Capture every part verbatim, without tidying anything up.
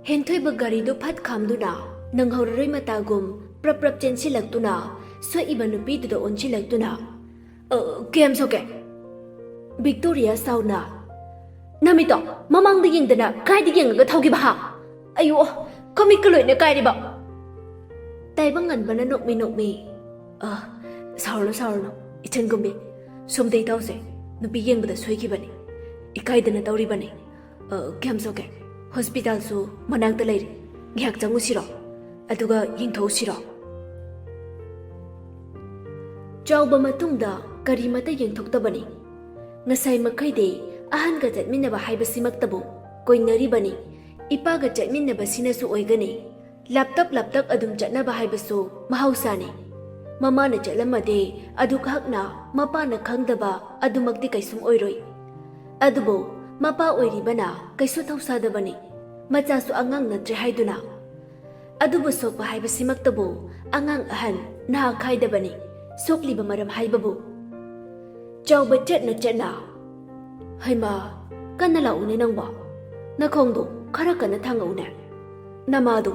ꯍꯦꯟꯊꯣꯏꯕ ꯒꯥꯔꯤꯗꯨ ꯐꯠ ꯈꯥꯝꯗꯨꯅ ꯅꯪꯍꯧꯔꯔꯣꯏ ꯃꯇꯥꯒꯨꯝ ꯄ꯭ꯔꯞ ꯄ꯭ꯔꯞ ꯆꯦꯟꯁꯤꯜꯂꯛꯇꯨꯅ ꯁꯣꯛꯏꯕ ꯅꯨꯄꯤꯗꯨꯗ ꯑꯣꯟꯁꯤꯜꯂꯛꯇꯨꯅ, "ꯑ, ꯀꯌꯥꯝ ꯁꯣꯛꯀꯦ?" ꯚꯤꯛꯇꯣꯔꯤꯌꯥ ꯁꯥꯎꯅ, "ꯅꯃꯤꯠꯇꯣ ꯃꯃꯥꯡꯗ ꯌꯦꯡꯗꯅ ꯀꯥꯏꯗ ꯌꯦꯡꯉꯒ ꯊꯧꯈꯤꯕ ꯍꯥ? ꯑꯌꯣ, ꯈꯃꯤꯠꯀ ꯂꯣꯏꯅ ꯀꯥꯏꯔꯤꯕ!" ꯇꯥꯏꯕꯪ ꯉꯟꯕꯅ ꯅꯣꯛꯃꯤ ꯅꯣꯛꯃꯤ, "ꯑ, ꯁꯥꯎꯔꯅꯨ, ꯁꯥꯎꯔꯅꯨ, ꯏꯆꯟꯒꯨꯝꯕꯤ꯫ ꯁꯣꯝꯗ ꯏꯇꯥꯎꯁꯦ ꯅꯨꯄꯤ ꯌꯦꯡꯕꯗ ꯁꯣꯏꯈꯤꯕꯅꯤ꯫ ꯏꯀꯥꯏꯗꯅ ꯇꯧꯔꯤꯕꯅꯤ꯫ ꯑ, ꯀꯌꯥꯝ ꯁꯣꯛꯀꯦ? ꯍꯣꯁꯄꯤꯇꯥꯜꯁꯨ ꯃꯅꯥꯛꯇ ꯂꯩꯔꯦ꯫ ꯉꯥꯏꯍꯥꯛ ꯆꯪꯉꯨꯁꯤꯔꯣ? ꯑꯗꯨꯒ ꯌꯦꯡꯊꯣꯛꯎꯁꯤꯔꯣ?" ꯆꯥꯎꯕ ꯃꯇꯨꯡꯗ ꯀꯔꯤꯃꯠꯇ ꯌꯦꯡꯊꯣꯛꯇꯕꯅꯤ꯫ ꯉꯁꯥꯏ ꯃꯈꯩꯗꯤ ꯑꯍꯟꯒ ꯆꯠꯃꯤꯟꯅꯕ ꯍꯥꯏꯕꯁꯤꯃꯛꯇꯕꯨ ꯀꯣꯏꯅꯔꯤꯕꯅꯤ꯫ ꯏꯄꯥꯒ ꯆꯠꯃꯤꯟꯅꯕꯁꯤꯅꯁꯨ ꯑꯣꯏꯒꯅꯤ꯫ ꯂꯥꯞꯇꯛ ꯂꯥꯞꯇꯛ ꯑꯗꯨꯝ ꯆꯠꯅꯕ ꯍꯥꯏꯕꯁꯨ ꯃꯍꯧꯁꯥꯅꯤ꯫ ꯃꯃꯥꯅ ꯆꯠꯂꯝꯃꯗꯤ ꯑꯗꯨꯈꯛꯅ ꯃꯄꯥꯅ ꯈꯪꯗꯕ ꯑꯗꯨꯃꯛꯇꯤ ꯀꯩꯁꯨꯝ ꯑꯣꯏꯔꯣꯏ꯫ ꯑꯗꯨꯕꯨ ꯃꯄꯥ ꯑꯣꯏꯔꯤꯕꯅ ꯀꯩꯁꯨ ꯊꯧꯁꯥꯗꯕꯅꯤ꯫ ꯃꯆꯥꯁꯨ ꯑꯉꯥꯡ ꯅꯠꯇ꯭ꯔꯦ ꯍꯥꯏꯗꯨꯅ꯫ ꯑꯗꯨꯕꯨ ꯁꯣꯛꯄ ꯍꯥꯏꯕꯁꯤꯃꯛꯇꯕꯨ ꯑꯉꯥꯡ ꯑꯍꯟ ꯅꯍꯥ ꯈꯥꯏꯗꯕꯅꯤ꯫ ꯁꯣꯛꯂꯤꯕ ꯃꯔꯝ ꯍꯥꯏꯕꯕꯨ꯫ ꯆꯥꯎꯕ ꯆꯠꯅ ꯆꯠꯅ, "ꯍꯩꯃꯥ, ꯀꯟꯅ ꯂꯥꯛꯎꯅꯦ ꯅꯪꯕꯣ꯫ ꯅꯈꯣꯡꯗꯣ ꯈꯔ ꯀꯟꯅ ꯊꯥꯡꯉꯛꯎꯅꯦ꯫ ꯅꯃꯥꯗꯣ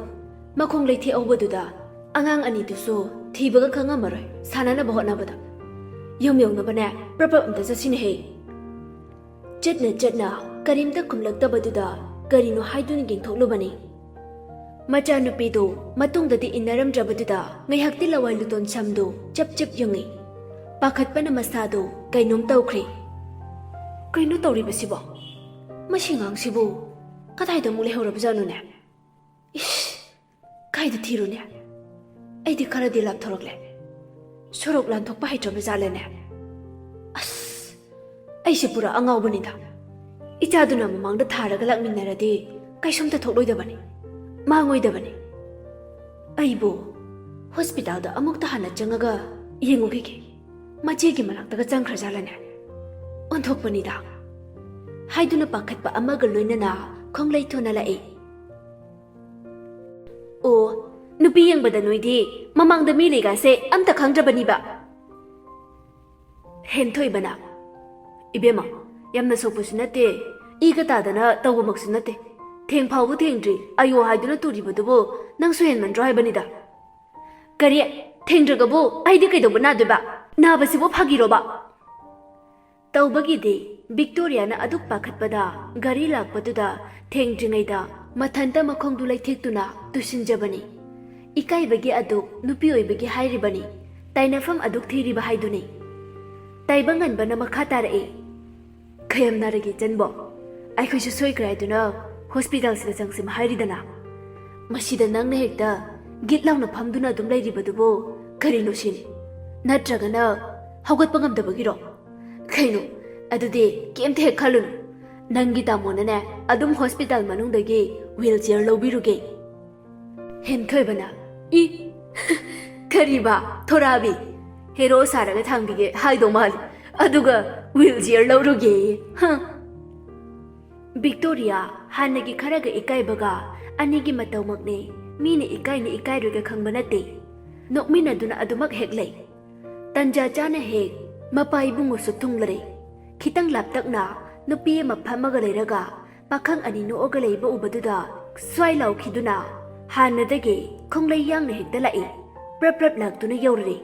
ꯃꯈꯣꯡ ꯂꯩꯊꯦꯛꯍꯧꯕꯗꯨꯗ ꯑꯉꯥꯡ ꯑꯅꯤꯗꯨꯁꯨ ꯊꯤꯕꯒ ꯈꯪꯉꯝꯃꯔꯣꯏ ꯁꯥꯟꯅꯅꯕ ꯍꯣꯠꯅꯕꯗ꯫ ꯌꯨꯝ ꯌꯧꯅꯕꯅꯦ ꯄ꯭ꯔꯞ ꯄ꯭ꯔꯞ ꯑꯝꯇ ꯆꯠꯁꯤꯅꯦꯍꯦ꯫" ꯆꯠꯅ ꯆꯠꯅ ꯀꯔꯤꯝꯇ ꯈꯨꯝꯂꯛꯇꯕꯗꯨꯗ ꯀꯔꯤꯅꯣ ꯍꯥꯏꯗꯨꯅ ꯌꯦꯡꯊꯣꯛꯂꯨꯕꯅꯤ꯫ ꯃꯆꯥꯅꯨꯄꯤꯗꯨ ꯃꯇꯨꯡꯗꯗꯤ ꯏꯟꯅꯔꯝꯗ꯭ꯔꯕꯗꯨꯗ ꯉꯥꯏꯍꯥꯛꯇꯤ ꯂꯋꯥꯏ ꯂꯨꯇꯣꯟ ꯁꯝꯗꯨ ꯆꯞ ꯆꯞ ꯌꯨꯡꯉꯤ꯫ ꯄꯥꯈꯠꯄꯅ ꯃꯁꯥꯗꯨ ꯀꯩꯅꯣꯝ ꯇꯧꯈ꯭ꯔꯦ꯫ "ꯀꯩꯅꯣ ꯇꯧꯔꯤꯕꯁꯤꯕꯣ? ꯃꯁꯤ ꯑꯉꯥꯡꯁꯤꯕꯨ ꯀꯗꯥꯏꯗ ꯑꯃꯨꯛ ꯂꯩꯍꯧꯔꯕꯖꯥꯠꯅꯣꯅꯦ? ꯏꯁ, ꯀꯥꯏꯗ ꯊꯤꯔꯨꯅꯤ? ꯑꯩꯗꯤ ꯈꯔꯗꯤ ꯂꯥꯞꯊꯣꯔꯛꯂꯦ꯫ ꯁꯣꯔꯣꯛ ꯂꯥꯟꯊꯣꯛꯄ ꯍꯩꯇ꯭ꯔꯕ ꯖꯥꯠꯂꯅꯦ? ꯑꯁ, ꯑꯩꯁꯦ ꯄꯨꯔꯥ ꯑꯉꯥꯎꯕꯅꯤꯗ꯫ ꯏꯆꯥꯗꯨꯅ ꯃꯃꯥꯡꯗ ꯊꯥꯔꯒ ꯂꯥꯛꯃꯤꯟꯅꯔꯗꯤ ꯀꯩꯁꯨꯝꯇ ꯊꯣꯛꯂꯣꯏꯗꯕꯅꯤ, ꯃꯥꯡꯉꯣꯏꯗꯕꯅꯤ꯫ ꯑꯩꯕꯨ ꯍꯣꯁꯄꯤꯇꯥꯜꯗ ꯑꯃꯨꯛꯇ ꯍꯥꯟꯅ ꯆꯪꯉꯒ ꯌꯦꯡꯉꯨꯈꯤꯒꯦ꯫ ꯃꯆꯦꯒꯤ ꯃꯅꯥꯛꯇꯒ ꯆꯪꯈ꯭ꯔꯖꯥꯠꯂꯅꯦ? ꯑꯣꯟꯊꯣꯛꯄꯅꯤꯗ꯫" ꯍꯥꯏꯗꯨꯅ ꯄꯥꯈꯠꯄ ꯑꯃꯒ ꯂꯣꯏꯅꯅ ꯈꯣꯡꯂꯩ ꯊꯣꯟꯅ ꯂꯥꯛꯏ꯫ "ꯑꯣ, ꯅꯨꯄꯤ ꯌꯦꯡꯕꯗ ꯅꯣꯏꯗꯤ ꯃꯃꯥꯡꯗ ꯃꯤ ꯂꯩꯒꯥꯁꯦ ꯑꯝꯇ ꯈꯪꯗ꯭ꯔꯕꯅꯤꯕ?" ꯍꯦꯟꯊꯣꯏꯕꯅ, "ꯏꯕꯦꯝꯃ, ꯌꯥꯝꯅ ꯁꯣꯛꯄꯁꯨ ꯅꯠꯇꯦ, ꯏꯒ ꯇꯥꯗꯅ ꯇꯧꯕꯃꯛꯁꯨ ꯅꯠꯇꯦ꯫ "ꯊꯦꯡ ꯐꯥꯎꯕ ꯊꯦꯡꯗ꯭ꯔꯤ, ꯑꯌꯣ ꯍꯥꯏꯗꯨꯅ ꯇꯨꯔꯤꯕꯗꯨꯕꯨ ꯅꯪꯁꯨ ꯍꯦꯟꯃꯟꯗ꯭ꯔꯣ ꯍꯥꯏꯕꯅꯤꯗ"꯫ "ꯀꯔꯤ? ꯊꯦꯡꯗ꯭ꯔꯒꯕꯨ ꯑꯩꯗꯤ ꯀꯩꯗꯧꯕ ꯅꯥꯗꯣꯏꯕ? ꯅꯥꯕꯁꯤꯕꯨ ꯐꯥꯒꯤꯔꯣꯕ?" ꯇꯧꯕꯒꯤꯗꯤ ꯚꯤꯛꯇꯣꯔꯤꯌꯥꯅ ꯑꯗꯨꯛ ꯄꯥꯈꯠꯄꯗ ꯒꯥꯔꯤ ꯂꯥꯛꯄꯗꯨꯗ ꯊꯦꯡꯗ꯭ꯔꯤꯉꯩꯗ ꯃꯊꯟꯇ ꯃꯈꯣꯡꯗꯨ ꯂꯩꯊꯦꯛꯇꯨꯅ ꯇꯨꯁꯤꯟꯖꯕꯅꯤ꯫ ꯏꯀꯥꯏꯕꯒꯤ ꯑꯗꯨꯛ ꯅꯨꯄꯤ ꯑꯣꯏꯕꯒꯤ ꯍꯥꯏꯔꯤꯕꯅꯤ, ꯇꯥꯏꯅꯐꯝ ꯑꯗꯨꯛ ꯊꯤꯔꯤꯕ ꯍꯥꯏꯗꯨꯅꯤ꯫ ꯇꯥꯏꯕꯪꯉꯟꯕꯅ ꯃꯈꯥ ꯇꯥꯔꯛꯏ, "ꯈꯌꯝ ꯅꯥꯔꯒꯦ ꯏꯆꯟꯕꯣ, ꯑꯩꯈꯣꯏꯁꯨ ꯁꯣꯏꯈ꯭ꯔꯦ ꯍꯥꯏꯗꯨꯅ ꯍꯣꯁꯄꯤꯇꯥꯜꯁꯤꯗ ꯆꯪꯁꯤ ꯍꯥꯏꯔꯤꯗꯅ꯫ ꯃꯁꯤꯗ ꯅꯪꯅ ꯍꯦꯛꯇ ꯒꯤꯠ ꯂꯥꯎꯅ ꯐꯝꯗꯨꯅ ꯑꯗꯨꯝ ꯂꯩꯔꯤꯕꯗꯨꯕꯨ ꯀꯔꯤꯅꯣ ꯁꯤꯅꯤ? ꯅꯠꯇ꯭ꯔꯒꯅ ꯍꯧꯒꯠꯄ ꯉꯝꯗꯕꯒꯤꯔꯣ? ꯀꯩꯅꯣ? ꯑꯗꯨꯗꯤ ꯀꯩꯝꯇ ꯍꯦꯛ ꯈꯜꯂꯨꯅꯨ꯫ ꯅꯪꯒꯤ ꯇꯥꯃꯣꯅꯅꯦ ꯑꯗꯨꯝ ꯍꯣꯁꯄꯤꯇꯥꯜ ꯃꯅꯨꯡꯗꯒꯤ ꯋꯤꯜ ꯆꯤꯌꯔ ꯂꯧꯕꯤꯔꯨꯒꯦ"꯫ ꯍꯦꯟꯊꯣꯏꯕꯅ, "ꯏ, ꯀꯔꯤꯕ? ꯊꯣꯔꯥꯕꯤ? ꯍꯦꯔꯣ ꯁꯥꯔꯒ ꯊꯥꯡꯕꯤꯒꯦ ꯍꯥꯏꯗꯧ ꯃꯥꯜꯂꯤ, ꯑꯗꯨꯒ ꯋꯤꯜ ꯆꯤꯌꯔ ꯂꯧꯔꯨꯒꯦꯌꯦ꯫ ꯍ!" ꯚꯤꯛꯇꯣꯔꯤꯌꯥ ꯍꯥꯟꯅꯒꯤ ꯈꯔꯒ ꯏꯀꯥꯏꯕꯒ ꯑꯅꯤꯒꯤ ꯃꯇꯧꯃꯛꯅꯤ꯫ ꯃꯤꯅ ꯏꯀꯥꯏꯅꯤ ꯏꯀꯥꯏꯔꯣꯏꯒ ꯈꯪꯕ ꯅꯠꯇꯦ꯫ ꯅꯣꯛꯃꯤꯟꯅꯗꯨꯅ ꯑꯗꯨꯃꯛ ꯍꯦꯛ ꯂꯩ꯫ ꯇꯟꯖꯥ ꯆꯥꯅ ꯍꯦꯛ ꯃꯄꯥ ꯏꯕꯨꯡꯉꯣꯁꯨ ꯊꯨꯡꯂꯔꯦ꯫ ꯈꯤꯇꯪ ꯂꯥꯞꯇꯛꯅ ꯅꯨꯄꯤ ꯑꯃ ꯐꯝꯃꯒ ꯂꯩꯔꯒ ꯄꯥꯈꯪ ꯑꯅꯤ ꯅꯣꯛꯑꯒ ꯂꯩꯕ ꯎꯕꯗꯨꯗ ꯁ꯭ꯋꯥꯏ ꯂꯥꯎꯈꯤꯗꯨꯅ ꯍꯥꯟꯅꯗꯒꯤ ꯈꯣꯡꯂꯩ ꯌꯥꯡꯅ ꯍꯦꯛꯇ ꯂꯥꯛꯏ꯫ ꯄ꯭ꯔꯞ ꯄ꯭ꯔꯞ ꯂꯥꯛꯇꯨꯅ ꯌꯧꯔꯔꯦ꯫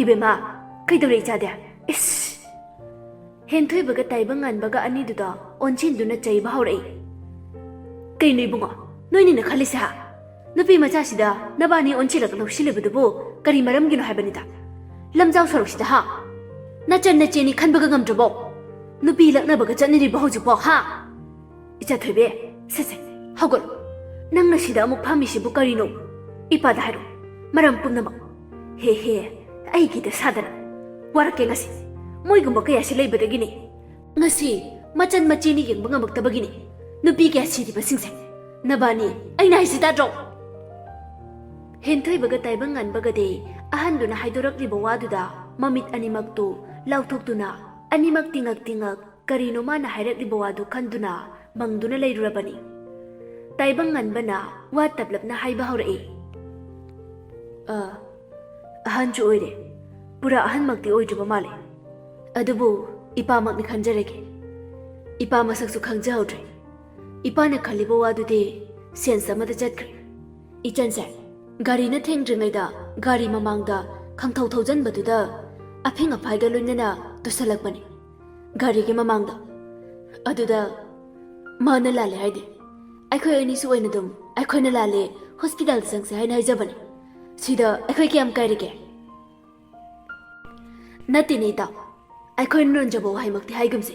"ꯏꯕꯦꯝꯃ, ꯀꯩꯗꯧꯔꯦ ꯏꯆꯥꯗꯤ? ꯏꯁ!" ꯍꯦꯟꯊꯣꯏꯕꯒ ꯇꯥꯏꯕꯪꯉꯥꯟꯕꯒ ꯑꯅꯤꯗꯨꯗ ꯑꯣꯟꯁꯤꯟꯗꯨꯅ ꯆꯩꯕ ꯍꯧꯔꯛꯏ꯫ "ꯀꯩꯅꯣ ꯏꯕꯨꯡꯉꯣ, ꯅꯣꯏꯅꯤꯅ ꯈꯜꯂꯤꯁꯦ ꯍꯥ? ꯅꯨꯄꯤ ꯃꯆꯥꯁꯤꯗ ꯅꯕꯥꯅꯤ ꯑꯣꯟꯁꯤꯜꯂꯒ ꯂꯧꯁꯤꯜꯂꯤꯕꯗꯨꯕꯨ ꯀꯔꯤ ꯃꯔꯝꯒꯤꯅꯣ ꯍꯥꯏꯕꯅꯤꯗ? ꯂꯝꯖꯥꯎ ꯁꯣꯔꯣꯛꯁꯤꯗ ꯍꯥ? ꯅꯆꯟ ꯅꯆꯦꯅꯤ ꯈꯟꯕꯒ ꯉꯝꯗ꯭ꯔꯕꯣ? ꯅꯨꯄꯤ ꯂꯛꯅꯕꯒ ꯆꯠꯅꯔꯤꯕꯣ ꯍꯧꯖꯤꯛꯄꯣ ꯍꯥ? ꯏꯆꯥ ꯊꯣꯏꯕꯤ, ꯁꯦ ꯁꯦ, ꯍꯧꯒꯠꯂꯣ꯫ ꯅꯪꯅ ꯁꯤꯗ ꯑꯃꯨꯛ ꯐꯝꯃꯤꯁꯤꯕꯨ ꯀꯔꯤꯅꯣ? ꯏꯄꯥꯗ ꯍꯥꯏꯔꯣ, ꯃꯔꯝ ꯄꯨꯝꯅꯃꯛ꯫ ꯍꯦ ꯍꯦ, ꯑꯩꯒꯤꯗ ꯁꯥꯗꯅ꯫ ꯋꯥꯔꯛꯀꯦ ꯉꯁꯤ꯫ ꯃꯣꯏꯒꯨꯝꯕ ꯀꯌꯥꯁꯤ ꯂꯩꯕꯗꯒꯤꯅꯤ꯫ ꯉꯁꯤ ꯃꯆꯟ ꯃꯆꯦꯅꯤ ꯌꯦꯡꯕ ꯉꯝꯃꯛꯇꯕꯒꯤꯅꯤ꯫ ꯅꯨꯄꯤ ꯀꯌꯥ ꯁꯤꯔꯤꯕꯁꯤꯡꯁꯦ꯫ ꯅꯕꯥꯅꯤ, ꯑꯩꯅ ꯍꯥꯏꯁꯤ ꯇꯥꯗ꯭ꯔꯣ?" ꯍꯦꯟꯊꯣꯏꯕꯒ ꯇꯥꯏꯕꯪ ꯉꯥꯟꯕꯒꯗꯤ ꯑꯍꯟꯗꯨꯅ ꯍꯥꯏꯗꯣꯔꯛꯂꯤꯕ ꯋꯥꯗꯨꯗ ꯃꯃꯤꯠ ꯑꯅꯤꯃꯛꯇꯨ ꯂꯥꯎꯊꯣꯛꯇꯨꯅ ꯑꯅꯤꯃꯛ ꯇꯤꯉꯛ ꯇꯤꯉꯛ ꯀꯔꯤꯅꯣ ꯃꯥꯅ ꯍꯥꯏꯔꯛꯂꯤꯕ ꯋꯥꯗꯨ ꯈꯟꯗꯨꯅ ꯃꯪꯗꯨꯅ ꯂꯩꯔꯨꯔꯕꯅꯤ꯫ ꯇꯥꯏꯕꯪ ꯉꯟꯕꯅ ꯋꯥ ꯇꯞꯂꯞꯅ ꯍꯥꯏꯕ ꯍꯧꯔꯛꯏ꯫ "ꯑ, ꯑꯍꯟꯁꯨ ꯑꯣꯏꯔꯦ꯫ ꯄꯨꯔꯥ ꯑꯍꯟꯃꯛꯇꯤ ꯑꯣꯏꯗ꯭ꯔꯤꯕ ꯃꯥꯜꯂꯦ꯫ ꯑꯗꯨꯕꯨ ꯏꯄꯥꯃꯛꯅꯤ ꯈꯟꯖꯔꯒꯦ꯫ ꯏꯄꯥ ꯃꯁꯛꯁꯨ ꯈꯪꯖꯍꯧꯗ꯭ꯔꯦ꯫ ꯏꯄꯥꯅ ꯈꯜꯂꯤꯕ ꯋꯥꯗꯨꯗꯤ ꯁꯦꯟꯁ ꯑꯃꯗ ꯆꯠꯈ꯭ꯔꯦ꯫ ꯏꯆꯟꯁꯦ ꯒꯥꯔꯤꯅ ꯊꯦꯡꯗ꯭ꯔꯤꯉꯩꯗ ꯒꯥꯔꯤ ꯃꯃꯥꯡꯗ ꯈꯪꯊꯧ ꯊꯧꯖꯟꯕꯗꯨꯗ ꯑꯐꯤꯡ ꯑꯐꯥꯏꯒ ꯂꯣꯏꯅꯅ ꯇꯨꯁꯜꯂꯛꯄꯅꯤ ꯒꯥꯔꯤꯒꯤ ꯃꯃꯥꯡꯗ꯫ ꯑꯗꯨꯗ ꯃꯥꯅ ꯂꯥꯜꯂꯦ ꯍꯥꯏꯗꯦ꯫ ꯑꯩꯈꯣꯏ ꯑꯅꯤꯁꯨ ꯑꯣꯏꯅ ꯑꯗꯨꯝ ꯑꯩꯈꯣꯏꯅ ꯂꯥꯜꯂꯦ, ꯍꯣꯁꯄꯤꯇꯥꯜꯗ ꯆꯪꯁꯦ ꯍꯥꯏꯅ ꯍꯥꯏꯖꯕꯅꯤ꯫ ꯁꯤꯗ ꯑꯩꯈꯣꯏ ꯀꯌꯥꯝ ꯀꯥꯏꯔꯒꯦ? ꯅꯠꯇꯦꯅꯦ ꯏꯇꯥꯎ, ꯑꯩꯈꯣꯏꯅ ꯅꯣꯟꯖꯕ ꯋꯥꯍꯩꯃꯛꯇꯤ ꯍꯥꯏꯒꯨꯝꯁꯦ꯫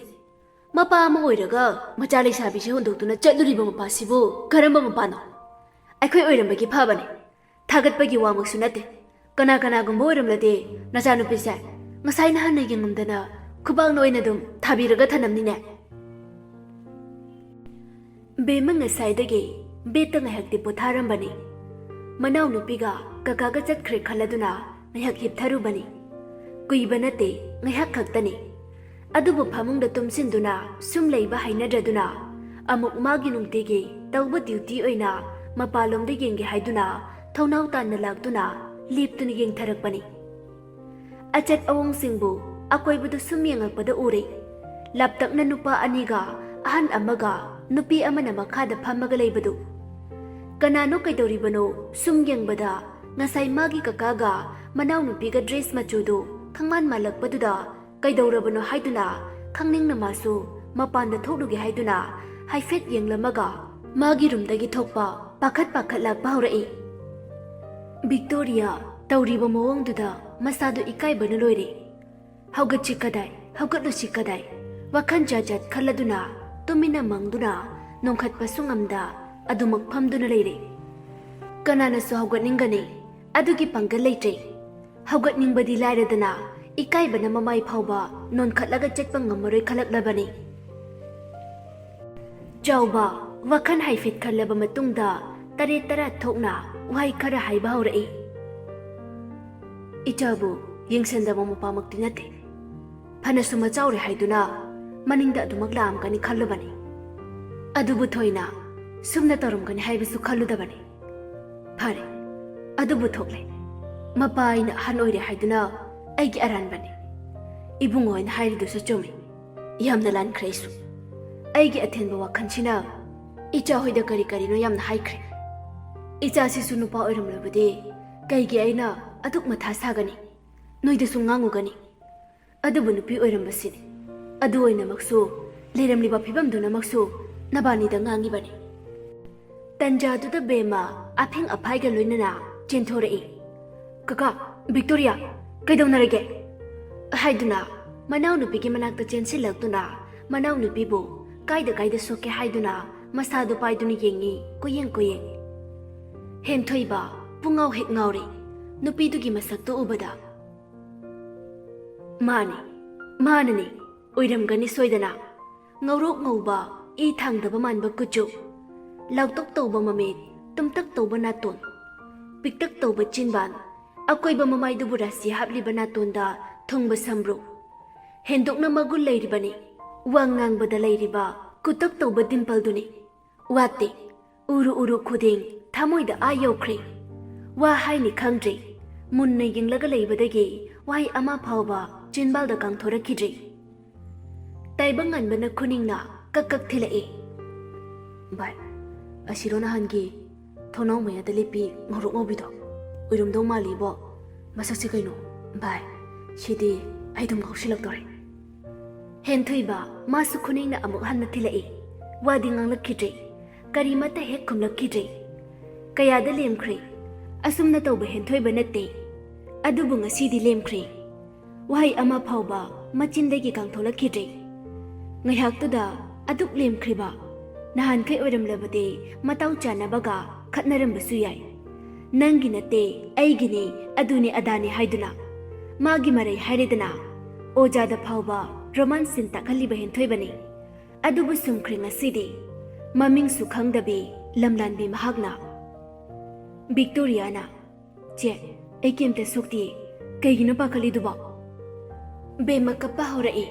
ꯃꯄꯥ ꯑꯃ ꯑꯣꯏꯔꯒ ꯃꯆꯥ ꯂꯩꯁꯥꯕꯤꯁꯦ ꯍꯨꯟꯗꯣꯛꯇꯨꯅ ꯆꯠꯂꯨꯔꯤꯕ ꯃꯄꯥꯁꯤꯕꯨ ꯀꯔꯝꯕ ꯃꯄꯥꯅꯣ? ꯑꯩꯈꯣꯏ ꯑꯣꯏꯔꯝꯕꯒꯤ ꯐꯕꯅꯦ, ꯊꯥꯒꯠꯄꯒꯤ ꯋꯥꯃꯛꯁꯨ ꯅꯠꯇꯦ꯫ ꯀꯅꯥ ꯀꯅꯥꯒꯨꯝꯕ ꯑꯣꯏꯔꯝꯂꯗꯤ ꯅꯆꯥꯅꯨꯄꯤꯁꯦ ꯉꯁꯥꯏꯅ ꯍꯥꯟꯅ ꯌꯦꯡꯉꯝꯗꯅ ꯈꯨꯕꯥꯛꯅ ꯑꯣꯏꯅ ꯑꯗꯨꯝ ꯊꯥꯕꯤꯔꯒ ꯊꯅꯝꯅꯤꯅꯦ꯫ ꯕꯦꯝꯃ ꯉꯁꯥꯏꯗꯒꯤ ꯕꯦꯠꯇ ꯉꯥꯏꯍꯥꯛꯇꯤ ꯄꯣꯊꯥꯔꯝꯕꯅꯤ꯫ ꯃꯅꯥꯎꯅꯨꯄꯤꯒ ꯀꯀꯥꯒ ꯆꯠꯈ꯭ꯔꯦ ꯈꯜꯂꯗꯨꯅ ꯉꯥꯏꯍꯥꯛ ꯍꯤꯞꯊꯔꯨꯕꯅꯤ꯫ ꯀꯨꯏꯕ ꯅꯠꯇꯦ, ꯉꯥꯏꯍꯥꯛ ꯈꯛꯇꯅꯤ꯫ ꯑꯗꯨꯕꯨ ꯐꯃꯨꯡꯗ ꯇꯨꯝꯁꯤꯟꯗꯨꯅ ꯁꯨꯝ ꯂꯩꯕ ꯍꯩꯅꯗ꯭ꯔꯗꯨꯅ ꯑꯃꯨꯛ ꯃꯥꯒꯤ ꯅꯨꯡꯇꯤꯒꯤ ꯇꯧꯕ ꯗ꯭ꯌꯨꯇꯤ ꯑꯣꯏꯅ ꯃꯄꯥꯟꯂꯣꯝꯗ ꯌꯦꯡꯒꯦ ꯍꯥꯏꯗꯨꯅ ꯊꯣꯡꯅꯥꯎ ꯇꯥꯟꯅ ꯂꯥꯛꯇꯨꯅ ꯂꯦꯞꯇꯨꯅ ꯌꯦꯡꯊꯔꯛꯄꯅꯤ꯫ ꯑꯆꯠ ꯑꯋꯣꯡꯁꯤꯡꯕꯨ ꯑꯀꯣꯏꯕꯗꯨ ꯁꯨꯝ ꯌꯦꯡꯉꯛꯄꯗ ꯎꯔꯦ꯫ ꯂꯥꯞꯇꯛꯅ ꯅꯨꯄꯥ ꯑꯅꯤꯒ ꯑꯍꯟ ꯑꯃꯒ ꯅꯨꯄꯤ ꯑꯃꯅ ꯃꯈꯥꯗ ꯐꯝꯃꯒ ꯂꯩꯕꯗꯨ꯫ ꯀꯅꯥꯅꯣ ꯀꯩꯗꯧꯔꯤꯕꯅꯣ ꯁꯨꯝ ꯌꯦꯡꯕꯗ ꯉꯁꯥꯏ ꯃꯥꯒꯤ ꯀꯀꯥꯒ ꯃꯅꯥꯎꯅꯨꯄꯤꯒ ꯗ꯭ꯔꯦꯁ ꯃꯆꯨꯗꯨ ꯈꯪꯃꯥꯟ ꯃꯥꯜꯂꯛꯄꯗꯨꯗ ꯀꯩꯗꯧꯔꯕꯅꯣ ꯍꯥꯏꯗꯨꯅ ꯈꯪꯅꯤꯡꯅ ꯃꯥꯁꯨ ꯃꯄꯥꯟꯗ ꯊꯣꯛꯂꯨꯒꯦ ꯍꯥꯏꯗꯨꯅ ꯍꯥꯏꯐꯦꯠ ꯌꯦꯡꯂꯝꯃꯒ ꯃꯥꯒꯤ ꯔꯨꯝꯗꯒꯤ ꯊꯣꯛꯄ ꯄꯥꯈꯠ ꯄꯥꯈꯠ ꯂꯥꯛꯄ ꯍꯧꯔꯛꯏ꯫ ꯚꯤꯛꯇꯣꯔꯤꯌꯥ ꯇꯧꯔꯤꯕ ꯃꯑꯣꯡꯗꯨꯗ ꯃꯁꯥꯗꯨ ꯏꯀꯥꯏꯕꯅ ꯂꯣꯏꯔꯦ꯫ ꯍꯧꯒꯠꯁꯤ ꯀꯗꯥꯏ, ꯍꯧꯒꯠꯂꯨꯁꯤ ꯀꯗꯥꯏ, ꯋꯥꯈꯜ ꯖꯥꯠ ꯖꯥꯠ ꯈꯜꯂꯗꯨꯅ ꯇꯨꯃꯤꯟꯅ ꯃꯪꯗꯨꯅ ꯅꯣꯡꯈꯠꯄꯁꯨ ꯉꯝꯗ ꯑꯗꯨꯃꯛ ꯐꯝꯗꯨꯅ ꯂꯩꯔꯦ꯫ ꯀꯅꯥꯅꯁꯨ ꯍꯧꯒꯠꯅꯤꯡꯒꯅꯤ, ꯑꯗꯨꯒꯤ ꯄꯥꯡꯒꯜ ꯂꯩꯇ꯭ꯔꯦ꯫ ꯍꯧꯒꯠꯅꯤꯡꯕꯗꯤ ꯂꯥꯏꯔꯗꯅ ꯏꯀꯥꯏꯕꯅ ꯃꯃꯥꯏ ꯐꯥꯎꯕ ꯅꯣꯟꯈꯠꯂꯒ ꯆꯠꯄ ꯉꯝꯃꯔꯣꯏ ꯈꯜꯂꯛꯂꯕꯅꯤ꯫ ꯆꯥꯎꯕ ꯋꯥꯈꯜ ꯍꯥꯏꯐꯦꯠ ꯈꯜꯂꯕ ꯃꯇꯨꯡꯗ ꯇꯔꯦꯠ ꯇꯔꯥ ꯊꯣꯛꯅ ꯋꯥꯍꯩ ꯈꯔ ꯍꯥꯏꯕ ꯍꯧꯔꯛꯏ꯫ ꯏꯆꯥꯕꯨ ꯌꯦꯡꯁꯤꯟꯗꯕ ꯃꯄꯥꯃꯛꯇꯤ ꯅꯠꯇꯦ꯫ ꯐꯅꯁꯨ ꯃꯆꯥꯎꯔꯦ ꯍꯥꯏꯗꯨꯅ ꯃꯅꯤꯡꯗ ꯑꯗꯨꯃꯛ ꯂꯥꯛꯑꯝꯒꯅꯤ ꯈꯜꯂꯨꯕꯅꯤ꯫ ꯑꯗꯨꯕꯨ ꯊꯣꯏꯅ ꯁꯨꯝꯅ ꯇꯧꯔꯝꯒꯅꯤ ꯍꯥꯏꯕꯁꯨ ꯈꯜꯂꯨꯗꯕꯅꯤ꯫ ꯐꯔꯦ, ꯑꯗꯨꯕꯨ ꯊꯣꯛꯂꯦ꯫ ꯃꯄꯥ ꯑꯩꯅ ꯑꯍꯟ ꯑꯣꯏꯔꯦ ꯍꯥꯏꯗꯨꯅ ꯑꯩꯒꯤ ꯑꯔꯥꯟꯕꯅꯤ꯫ ꯏꯕꯨꯡꯉꯣ ꯑꯩꯅ ꯍꯥꯏꯔꯤꯗꯨꯁꯨ ꯆꯨꯝꯃꯤ꯫ ꯌꯥꯝꯅ ꯂꯥꯟꯈ꯭ꯔꯦ ꯑꯩꯁꯨ꯫ ꯑꯩꯒꯤ ꯑꯊꯦꯟꯕ ꯋꯥꯈꯜꯁꯤꯅ ꯏꯆꯥ ꯍꯣꯏꯗ ꯀꯔꯤ ꯀꯔꯤꯅꯣ ꯌꯥꯝꯅ ꯍꯥꯏꯈ꯭ꯔꯦ꯫ ꯏꯆꯥꯁꯤꯁꯨ ꯅꯨꯄꯥ ꯑꯣꯏꯔꯝꯂꯕꯗꯤ ꯀꯩꯒꯤ ꯑꯩꯅ ꯑꯗꯨꯛ ꯃꯊꯥ ꯁꯥꯒꯅꯤ? ꯅꯣꯏꯗꯁꯨ ꯉꯥꯡꯉꯨꯒꯅꯤ꯫ ꯑꯗꯨꯕꯨ ꯅꯨꯄꯤ ꯑꯣꯏꯔꯝꯕꯁꯤꯅꯤ꯫ ꯑꯗꯨ ꯑꯣꯏꯅꯃꯛꯁꯨ, ꯂꯩꯔꯝꯂꯤꯕ ꯐꯤꯕꯝꯗꯨꯅꯃꯛꯁꯨ ꯅꯕꯥꯅꯤꯗ ꯉꯥꯡꯉꯤꯕꯅꯤ꯫ ꯇꯟꯖꯥꯗꯨꯗ ꯕꯦꯝꯃ ꯑꯐꯤꯡ ꯑꯐꯥꯏꯒ ꯂꯣꯏꯅꯅ ꯆꯦꯟꯊꯣꯔꯛꯏ꯫ "ꯀꯀꯥ, ꯚꯤꯛꯇꯣꯔꯤꯌꯥ, ꯀꯩꯗꯧꯅꯔꯒꯦ?" ꯍꯥꯏꯗꯨꯅ ꯃꯅꯥꯎꯅꯨꯄꯤꯒꯤ ꯃꯅꯥꯛꯇ ꯆꯦꯟꯁꯤꯜꯂꯛꯇꯨꯅ ꯃꯅꯥꯎꯅꯨꯄꯤꯕꯨ ꯀꯥꯏꯗ ꯀꯥꯏꯗ ꯁꯣꯛꯀꯦ ꯍꯥꯏꯗꯨꯅ ꯃꯁꯥꯗꯨ ꯄꯥꯏꯗꯨꯅ ꯌꯦꯡꯉꯤ, ꯀꯣꯏꯌꯦꯡ ꯀꯣꯏꯌꯦꯡ꯫ ꯍꯦꯟꯊꯣꯏꯕ ꯄꯨꯡꯉꯥꯎ ꯍꯦꯛ ꯉꯥꯎꯔꯦ ꯅꯨꯄꯤꯗꯨꯒꯤ ꯃꯁꯛꯇꯨ ꯎꯕꯗ꯫ "ꯃꯥꯅꯤ, ꯃꯥꯅꯅꯤ, ꯑꯣꯏꯔꯝꯒꯅꯤ ꯁꯣꯏꯗꯅ꯫ ꯉꯧꯔꯣꯛ ꯉꯧꯕ, ꯏ ꯊꯥꯡꯗꯕ ꯃꯥꯟꯕ ꯀꯨꯆꯨ, ꯂꯥꯎꯇꯛ ꯇꯧꯕ ꯃꯃꯤꯠ, ꯇꯨꯝꯇꯛ ꯇꯧꯕ ꯅꯥꯇꯣꯟ, ꯄꯤꯛꯇꯛ ꯇꯧꯕ ꯆꯤꯟꯕꯥꯟ, ꯑꯀꯣꯏꯕ ꯃꯃꯥꯏꯗꯨꯕꯨ ꯔꯥꯁꯤ ꯍꯥꯞꯂꯤꯕ ꯅꯥꯇꯣꯟꯗ ꯊꯨꯡꯕ ꯁꯝꯕ꯭ꯔꯨ, ꯍꯦꯟꯗꯣꯛꯅ ꯃꯒꯨꯟ ꯂꯩꯔꯤꯕꯅꯤ꯫ ꯋꯥ ꯉꯥꯡꯕꯗ ꯂꯩꯔꯤꯕ ꯀꯨꯇꯛ ꯇꯧꯕ ꯗꯤꯝꯄꯜꯗꯨꯅꯤ꯫ ꯋꯥꯠꯇꯦ, ꯎꯔꯨ ꯎꯔꯨ ꯈꯨꯗꯤꯡ ꯊꯃꯣꯏꯗ ꯑꯥ ꯌꯧꯈ꯭ꯔꯦ꯫ ꯋꯥ ꯍꯥꯏꯅꯤ ꯈꯪꯗ꯭ꯔꯦ꯫ ꯃꯨꯟꯅ ꯌꯦꯡꯂꯒ ꯂꯩꯕꯗꯒꯤ ꯋꯥꯍꯩ ꯑꯃ ꯐꯥꯎꯕ ꯆꯤꯟꯕꯥꯜꯗ ꯀꯥꯡꯊꯣꯔꯛꯈꯤꯗ꯭ꯔꯦ꯫" ꯇꯥꯏꯕꯪ ꯉꯟꯕꯅ ꯈꯨꯅꯤꯡꯅ ꯀꯛ ꯀꯛ ꯊꯤꯜꯂꯛꯏ꯫ "ꯚꯥꯏ, ꯑꯁꯤꯔꯣ ꯅꯍꯥꯟꯒꯤ ꯊꯣꯡꯅꯥꯎ ꯃꯌꯥꯗ ꯂꯦꯞꯄꯤ ꯉꯧꯔꯣꯛ ꯉꯧꯕꯤꯗꯣ? ꯑꯣꯏꯔꯝꯗꯧ ꯃꯥꯜꯂꯤꯕꯣ꯫ ꯃꯁꯛꯁꯤ ꯀꯩꯅꯣ? ꯚꯥꯏ, ꯁꯤꯗꯤ ꯑꯩ ꯑꯗꯨꯝ ꯉꯥꯎꯁꯤꯜꯂꯛꯇꯣꯔꯦ꯫" ꯍꯦꯟꯊꯣꯏꯕ ꯃꯥꯁꯨ ꯈꯨꯅꯤꯡꯅ ꯑꯃꯨꯛ ꯍꯟꯅ ꯊꯤꯜꯂꯛꯏ꯫ ꯋꯥꯗꯤ ꯉꯥꯡꯂꯛꯈꯤꯗ꯭ꯔꯦ꯫ ꯀꯔꯤꯃꯠꯇ ꯍꯦꯛ ꯈꯨꯝꯂꯛꯈꯤꯗ꯭ꯔꯦ꯫ ꯀꯌꯥꯗ ꯂꯦꯝꯈ꯭ꯔꯦ꯫ ꯑꯁꯨꯝꯅ ꯇꯧꯕ ꯍꯦꯟꯊꯣꯏꯕ ꯅꯠꯇꯦ꯫ ꯑꯗꯨꯕꯨ ꯉꯁꯤꯗꯤ ꯂꯦꯝꯈ꯭ꯔꯦ꯫ ꯋꯥꯍꯩ ꯑꯃ ꯐꯥꯎꯕ ꯃꯆꯤꯟꯗꯒꯤ ꯀꯥꯡꯊꯣꯛꯂꯛꯈꯤꯗ꯭ꯔꯦ꯫ ꯉꯥꯏꯍꯥꯛꯇꯨꯗ ꯑꯗꯨꯛ ꯂꯦꯝꯈ꯭ꯔꯤꯕ꯫ ꯅꯍꯥꯟꯈꯩ ꯑꯣꯏꯔꯝꯂꯕꯗꯤ ꯃꯇꯥꯎ ꯆꯥꯟꯅꯕꯒ ꯈꯠꯅꯔꯝꯕꯁꯨ ꯌꯥꯏ꯫ "ꯅꯪꯒꯤ ꯅꯠꯇꯦ, ꯑꯩꯒꯤꯅꯤ, ꯑꯗꯨꯅꯤ ꯑꯗꯥꯅꯤ" ꯍꯥꯏꯗꯨꯅ ꯃꯥꯒꯤ ꯃꯔꯩ ꯍꯥꯏꯔꯦꯗꯅ꯫ ꯑꯣꯖꯥꯗ ꯐꯥꯎꯕ ꯔꯣꯃꯥꯟꯁ ꯁꯤꯟ ꯇꯥꯛꯍꯜꯂꯤꯕ ꯍꯦꯟꯊꯣꯏꯕꯅꯤ꯫ ꯑꯗꯨꯕꯨ ꯁꯨꯝꯈ꯭ꯔꯦ ꯉꯁꯤꯗꯤ꯫ ꯃꯃꯤꯡꯁꯨ ꯈꯪꯗꯕꯤ ꯂꯝꯂꯥꯟꯕꯤ ꯃꯍꯥꯛꯅ꯫ ꯚꯤꯛꯇꯣꯔꯤꯌꯥꯅ, "ꯆꯦ, ꯑꯩ ꯀꯩꯝꯇ ꯁꯣꯛꯇꯤꯌꯦ꯫ ꯀꯩꯒꯤꯅꯣ ꯄꯥꯈꯠꯂꯤꯗꯨꯕꯣ?" ꯕꯦꯝꯃ ꯀꯞꯄ ꯍꯧꯔꯛꯏ꯫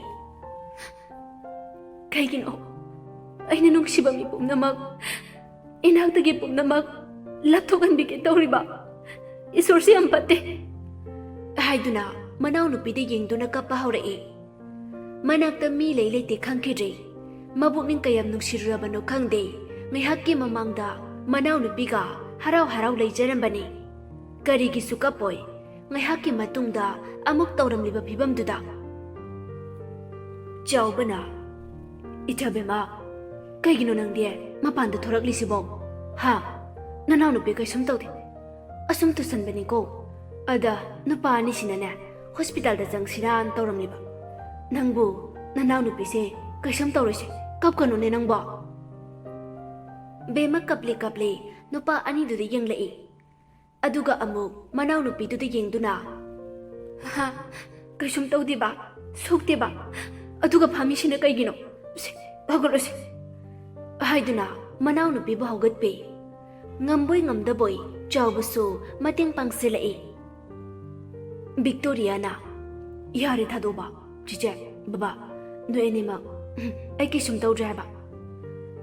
"ꯀꯩꯒꯤꯅꯣ ꯑꯩꯅ ꯅꯨꯡꯁꯤꯕ ꯃꯤ ꯄꯨꯝꯅꯃꯛ, ꯏꯅꯥꯛꯇꯒꯤ ꯄꯨꯝꯅꯃꯛ ꯂꯥꯞꯊꯣꯛꯍꯟꯕꯤꯒꯦ ꯇꯧꯔꯤꯕ? ꯏꯁꯣꯔꯁꯤ ꯌꯥꯝ ꯐꯠꯇꯦ" ꯍꯥꯏꯗꯨꯅ ꯃꯅꯥꯎꯅꯨꯄꯤꯗ ꯌꯦꯡꯗꯨꯅ ꯀꯞꯄ ꯍꯧꯔꯛꯏ꯫ ꯃꯅꯥꯛꯇ ꯃꯤ ꯂꯩ ꯂꯩꯇꯦ ꯈꯪꯈꯤꯗ꯭ꯔꯦ꯫ ꯃꯕꯨꯛꯅꯤꯡ ꯀꯌꯥꯝ ꯅꯨꯡꯁꯤꯔꯨꯔꯕꯅꯣ ꯈꯪꯗꯦ꯫ ꯉꯥꯏꯍꯥꯛꯀꯤ ꯃꯃꯥꯡꯗ ꯃꯅꯥꯎꯅꯨꯄꯤꯒ ꯍꯔꯥꯎ ꯍꯔꯥꯎ ꯂꯩꯖꯔꯝꯕꯅꯤ꯫ ꯀꯔꯤꯒꯤꯁꯨ ꯀꯞꯄꯣꯏ꯫ ꯉꯥꯏꯍꯥꯛꯀꯤ ꯃꯇꯨꯡꯗ ꯑꯃꯨꯛ ꯇꯧꯔꯝꯂꯤꯕ ꯐꯤꯕꯝꯗꯨꯗ꯫ ꯆꯥꯎꯕꯅ, "ꯏꯆꯥꯕꯦꯝꯃ, ꯀꯩꯒꯤꯅꯣ ꯅꯪꯗꯤ ꯃꯄꯥꯟꯗ ꯊꯣꯔꯛꯂꯤꯁꯤꯕꯣ? ꯍꯥ? ꯅꯅꯥꯎꯅꯨꯄꯤ ꯀꯩꯁꯨꯝ ꯇꯧꯗꯦ꯫ ꯑꯁꯨꯝ ꯇꯨꯁꯟꯕꯅꯤꯀꯣ꯫ ꯑꯗ ꯅꯨꯄꯥ ꯑꯅꯤꯁꯤꯅꯅꯦ ꯍꯣꯁꯄꯤꯇꯥꯜꯗ ꯆꯪꯁꯤꯔꯥꯅ ꯇꯧꯔꯝꯂꯤꯕ꯫ ꯅꯪꯕꯨ ꯅꯅꯥꯎꯅꯨꯄꯤꯁꯦ ꯀꯩꯁꯨꯝ ꯇꯧꯔꯣꯏꯁꯦ, ꯀꯞꯀꯅꯨꯅꯦ ꯅꯪꯕꯣ꯫" ꯕꯦꯝꯃ ꯀꯞꯂꯤ ꯀꯞꯂꯤ ꯅꯨꯄꯥ ꯑꯅꯤꯗꯨꯗ ꯌꯦꯡꯂꯛꯏ꯫ ꯑꯗꯨꯒ ꯑꯃꯨꯛ ꯃꯅꯥꯎꯅꯨꯄꯤꯗꯨꯗ ꯌꯦꯡꯗꯨꯅ, "ꯍꯥ, ꯀꯩꯁꯨꯝ ꯇꯧꯗꯦꯕ, ꯁꯣꯛꯇꯦꯕ꯫ ꯑꯗꯨꯒ ꯐꯝꯃꯤꯁꯤꯅ ꯀꯩꯒꯤꯅꯣ? ꯁꯦ, ꯍꯧꯒꯠꯂꯣꯁꯦ," ꯍꯥꯏꯗꯨꯅ ꯃꯅꯥꯎꯅꯨꯄꯤꯕꯨ ꯍꯧꯒꯠꯄꯤ꯫ ꯉꯝꯕꯣꯏ ꯉꯝꯗꯕꯣꯏ ꯆꯥꯎꯕꯁꯨ ꯃꯇꯦꯡ ꯄꯥꯡꯁꯤꯜꯂꯛꯏ꯫ ꯚꯤꯛꯇꯣꯔꯤꯌꯥꯅ, "ꯌꯥꯔꯦ ꯊꯥꯗꯣꯛꯑꯣꯕ, ꯆꯤꯆꯦ, ꯕꯕꯥ, ꯅꯣꯏ ꯑꯅꯤꯃꯛ, ꯎꯝ, ꯑꯩ ꯀꯩꯁꯨꯝ ꯇꯧꯗ꯭ꯔꯦ ꯍꯥꯏꯕ,"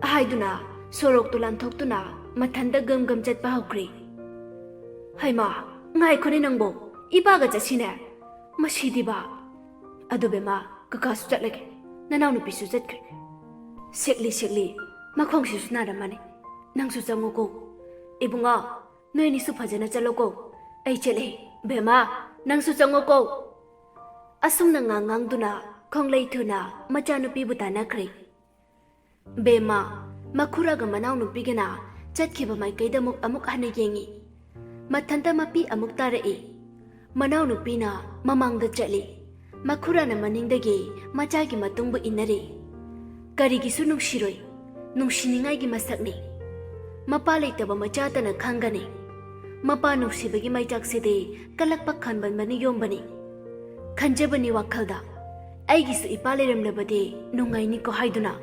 ꯍꯥꯏꯗꯨꯅ ꯁꯣꯔꯣꯛꯇꯨ ꯂꯥꯟꯊꯣꯛꯇꯨꯅ ꯃꯊꯟꯇ ꯒꯝ ꯒꯝ ꯆꯠꯄ ꯍꯧꯈ꯭ꯔꯦ꯫ "ꯍꯩꯃꯥ, ꯉꯥꯏꯈꯣꯅꯦ ꯅꯪꯕꯣ, ꯏꯄꯥꯒ ꯆꯠꯁꯤꯅꯦ꯫ ꯃꯁꯤꯗꯤꯕ꯫ ꯑꯗꯨ ꯕꯦꯝꯃ, ꯀꯀꯥꯁꯨ ꯆꯠꯂꯒꯦ, ꯅꯅꯥꯎꯅꯨꯄꯤꯁꯨ ꯆꯠꯈ꯭ꯔꯦ꯫ ꯁꯤꯛꯂꯤ ꯁꯤꯛꯂꯤ, ꯃꯈꯣꯡꯁꯤꯁꯨ ꯅꯥꯔꯝꯃꯅꯤ꯫ ꯅꯪꯁꯨ ꯆꯪꯉꯨꯀꯣ꯫ ꯏꯕꯨꯡꯉꯣ, ꯅꯣꯏ ꯑꯅꯤꯁꯨ ꯐꯖꯅ ꯆꯠꯂꯣꯀꯣ꯫ ꯑꯩ ꯆꯠꯂꯦ꯫ ꯕꯦꯝꯃ, ꯅꯪꯁꯨ ꯆꯪꯉꯣꯀꯣ꯫" ꯑꯁꯨꯝꯅ ꯉꯥꯡ ꯉꯥꯡꯗꯨꯅ ꯈꯣꯡꯂꯩ ꯊꯨꯅ ꯃꯆꯥꯅꯨꯄꯤꯕꯨ ꯇꯥꯟꯅꯈ꯭ꯔꯦ꯫ ꯕꯦꯝꯃ, ꯃꯈꯨꯔꯥꯒ ꯃꯅꯥꯎꯅꯨꯄꯤꯒꯅ ꯆꯠꯈꯤꯕ ꯃꯥꯏꯀꯩꯗ ꯑꯃꯨꯛ, ꯑꯃꯨꯛ ꯍꯟꯅ ꯌꯦꯡꯉꯤ꯫ ꯃꯊꯟꯇ ꯃꯄꯤ ꯑꯃꯨꯛ ꯇꯥꯔꯛꯏ꯫ ꯃꯅꯥꯎꯅꯨꯄꯤꯅ ꯃꯃꯥꯡꯗ ꯆꯠꯂꯤ꯫ ꯃꯈꯨꯔꯥꯅ ꯃꯅꯤꯡꯗꯒꯤ ꯃꯆꯥꯒꯤ ꯃꯇꯨꯡꯕꯨ ꯏꯟꯅꯔꯤ꯫ ꯀꯔꯤꯒꯤꯁꯨ ꯅꯨꯡꯁꯤꯔꯣꯏ꯫ ꯅꯨꯡꯁꯤꯅꯤꯡꯉꯥꯏꯒꯤ ꯃꯁꯛꯅꯤ꯫ ꯃꯄꯥ ꯂꯩꯇꯕ ꯃꯆꯥꯇꯅ ꯈꯪꯒꯅꯤ꯫ ꯃꯄꯥ ꯅꯨꯡꯁꯤꯕꯒꯤ ꯃꯩꯆꯥꯛꯁꯤꯗꯤ ꯀꯜꯂꯛꯄ ꯈꯥꯟꯕꯟꯕꯅ ꯌꯣꯝꯕꯅꯤ꯫ ꯈꯟꯖꯕꯅꯤ ꯋꯥꯈꯜꯗ, "ꯑꯩꯒꯤꯁꯨ ꯏꯄꯥ ꯂꯩꯔꯝꯂꯕꯗꯤ ꯅꯨꯡꯉꯥꯏꯅꯤꯀꯣ" ꯍꯥꯏꯗꯨꯅ꯫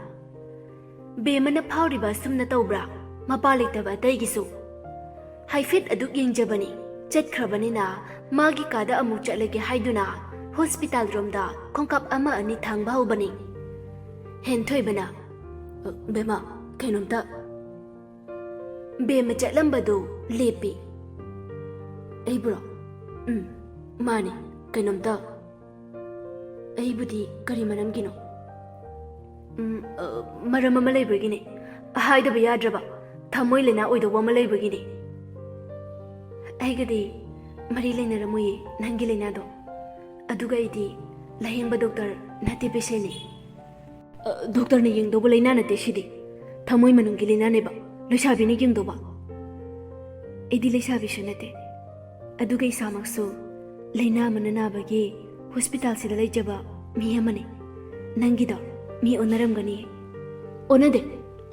ꯕꯦꯝꯃꯅ ꯐꯥꯎꯔꯤꯕ ꯑꯁꯨꯝꯅ ꯇꯧꯕ꯭ꯔꯥ? ꯃꯄꯥ ꯂꯩꯇꯕ ꯑꯇꯩꯒꯤꯁꯨ꯫ ꯍꯥꯏꯐꯦꯠ ꯑꯗꯨꯛ ꯌꯦꯡꯖꯕꯅꯤ, ꯆꯠꯈ꯭ꯔꯕꯅꯤꯅ ꯃꯥꯒꯤ ꯀꯥꯗ ꯑꯃꯨꯛ ꯆꯠꯂꯒꯦ ꯍꯥꯏꯗꯨꯅ ꯍꯣꯁꯄꯤꯇꯥꯜ ꯔꯣꯝꯗ ꯈꯣꯡꯀꯥꯞ ꯑꯃ ꯑꯅꯤ ꯊꯥꯡꯕ ꯍꯧꯕꯅꯤ꯫ ꯍꯦꯟꯊꯣꯏꯕꯅ, "ꯑ, ꯕꯦꯝꯃ, ꯀꯩꯅꯣꯝꯇ꯫" ꯕꯦꯝꯃ ꯆꯠꯂꯝꯕꯗꯨ ꯂꯦꯞꯄꯤ꯫ "ꯑꯩꯕꯨꯔꯣ?" "ꯎꯝ, ꯃꯥꯅꯤ, ꯀꯩꯅꯣꯝꯇ꯫" "ꯑꯩꯕꯨꯗꯤ ꯀꯔꯤ ꯃꯔꯝꯒꯤꯅꯣ?" "ꯎꯝ, ꯑ, ꯃꯔꯝ ꯑꯃ ꯂꯩꯕꯒꯤꯅꯦ꯫ ꯍꯥꯏꯗꯕ ꯌꯥꯗ꯭ꯔꯕ ꯊꯃꯣꯏ ꯂꯥꯏꯅꯥ ꯑꯣꯏꯗꯧꯕ ꯑꯃ ꯂꯩꯕꯒꯤꯅꯤ꯫ ꯑꯩꯒꯗꯤ ꯃꯔꯤ ꯂꯩꯅꯔꯝꯃꯣꯏꯌꯦ ꯅꯪꯒꯤ ꯂꯥꯏꯅꯥꯗꯣ꯫ ꯑꯗꯨꯒ ꯑꯩꯗꯤ ꯂꯥꯌꯦꯡꯕ ꯗꯣꯛꯇꯔ ꯅꯠꯇꯦ, ꯄꯦꯁꯦꯟꯅꯤ꯫ ꯑ, ꯗꯣꯛꯇꯔꯅ ꯌꯦꯡꯗꯧꯕ ꯂꯥꯏꯅꯥ ꯅꯠꯇꯦ ꯁꯤꯗꯤ꯫ ꯊꯃꯣꯏ ꯃꯅꯨꯡꯒꯤ ꯂꯥꯏꯅꯥꯅꯦꯕ꯫ ꯂꯩꯁꯥꯕꯤꯅ ꯌꯦꯡꯗꯧꯕ꯫ ꯑꯩꯗꯤ ꯂꯩꯁꯥꯕꯤꯁꯨ ꯅꯠꯇꯦ꯫ ꯑꯗꯨꯒ ꯏꯁꯥꯃꯛꯁꯨ ꯂꯥꯏꯅꯥ ꯑꯃꯅ ꯅꯥꯕꯒꯤ ꯍꯣꯁꯄꯤꯇꯥꯜꯁꯤꯗ ꯂꯩꯖꯕ ꯃꯤ ꯑꯃꯅꯤ꯫ ꯅꯪꯒꯤꯗꯣ ꯃꯤ ꯑꯣꯟꯅꯔꯝꯒꯅꯤ꯫ ꯑꯣꯟꯅꯗꯦ꯫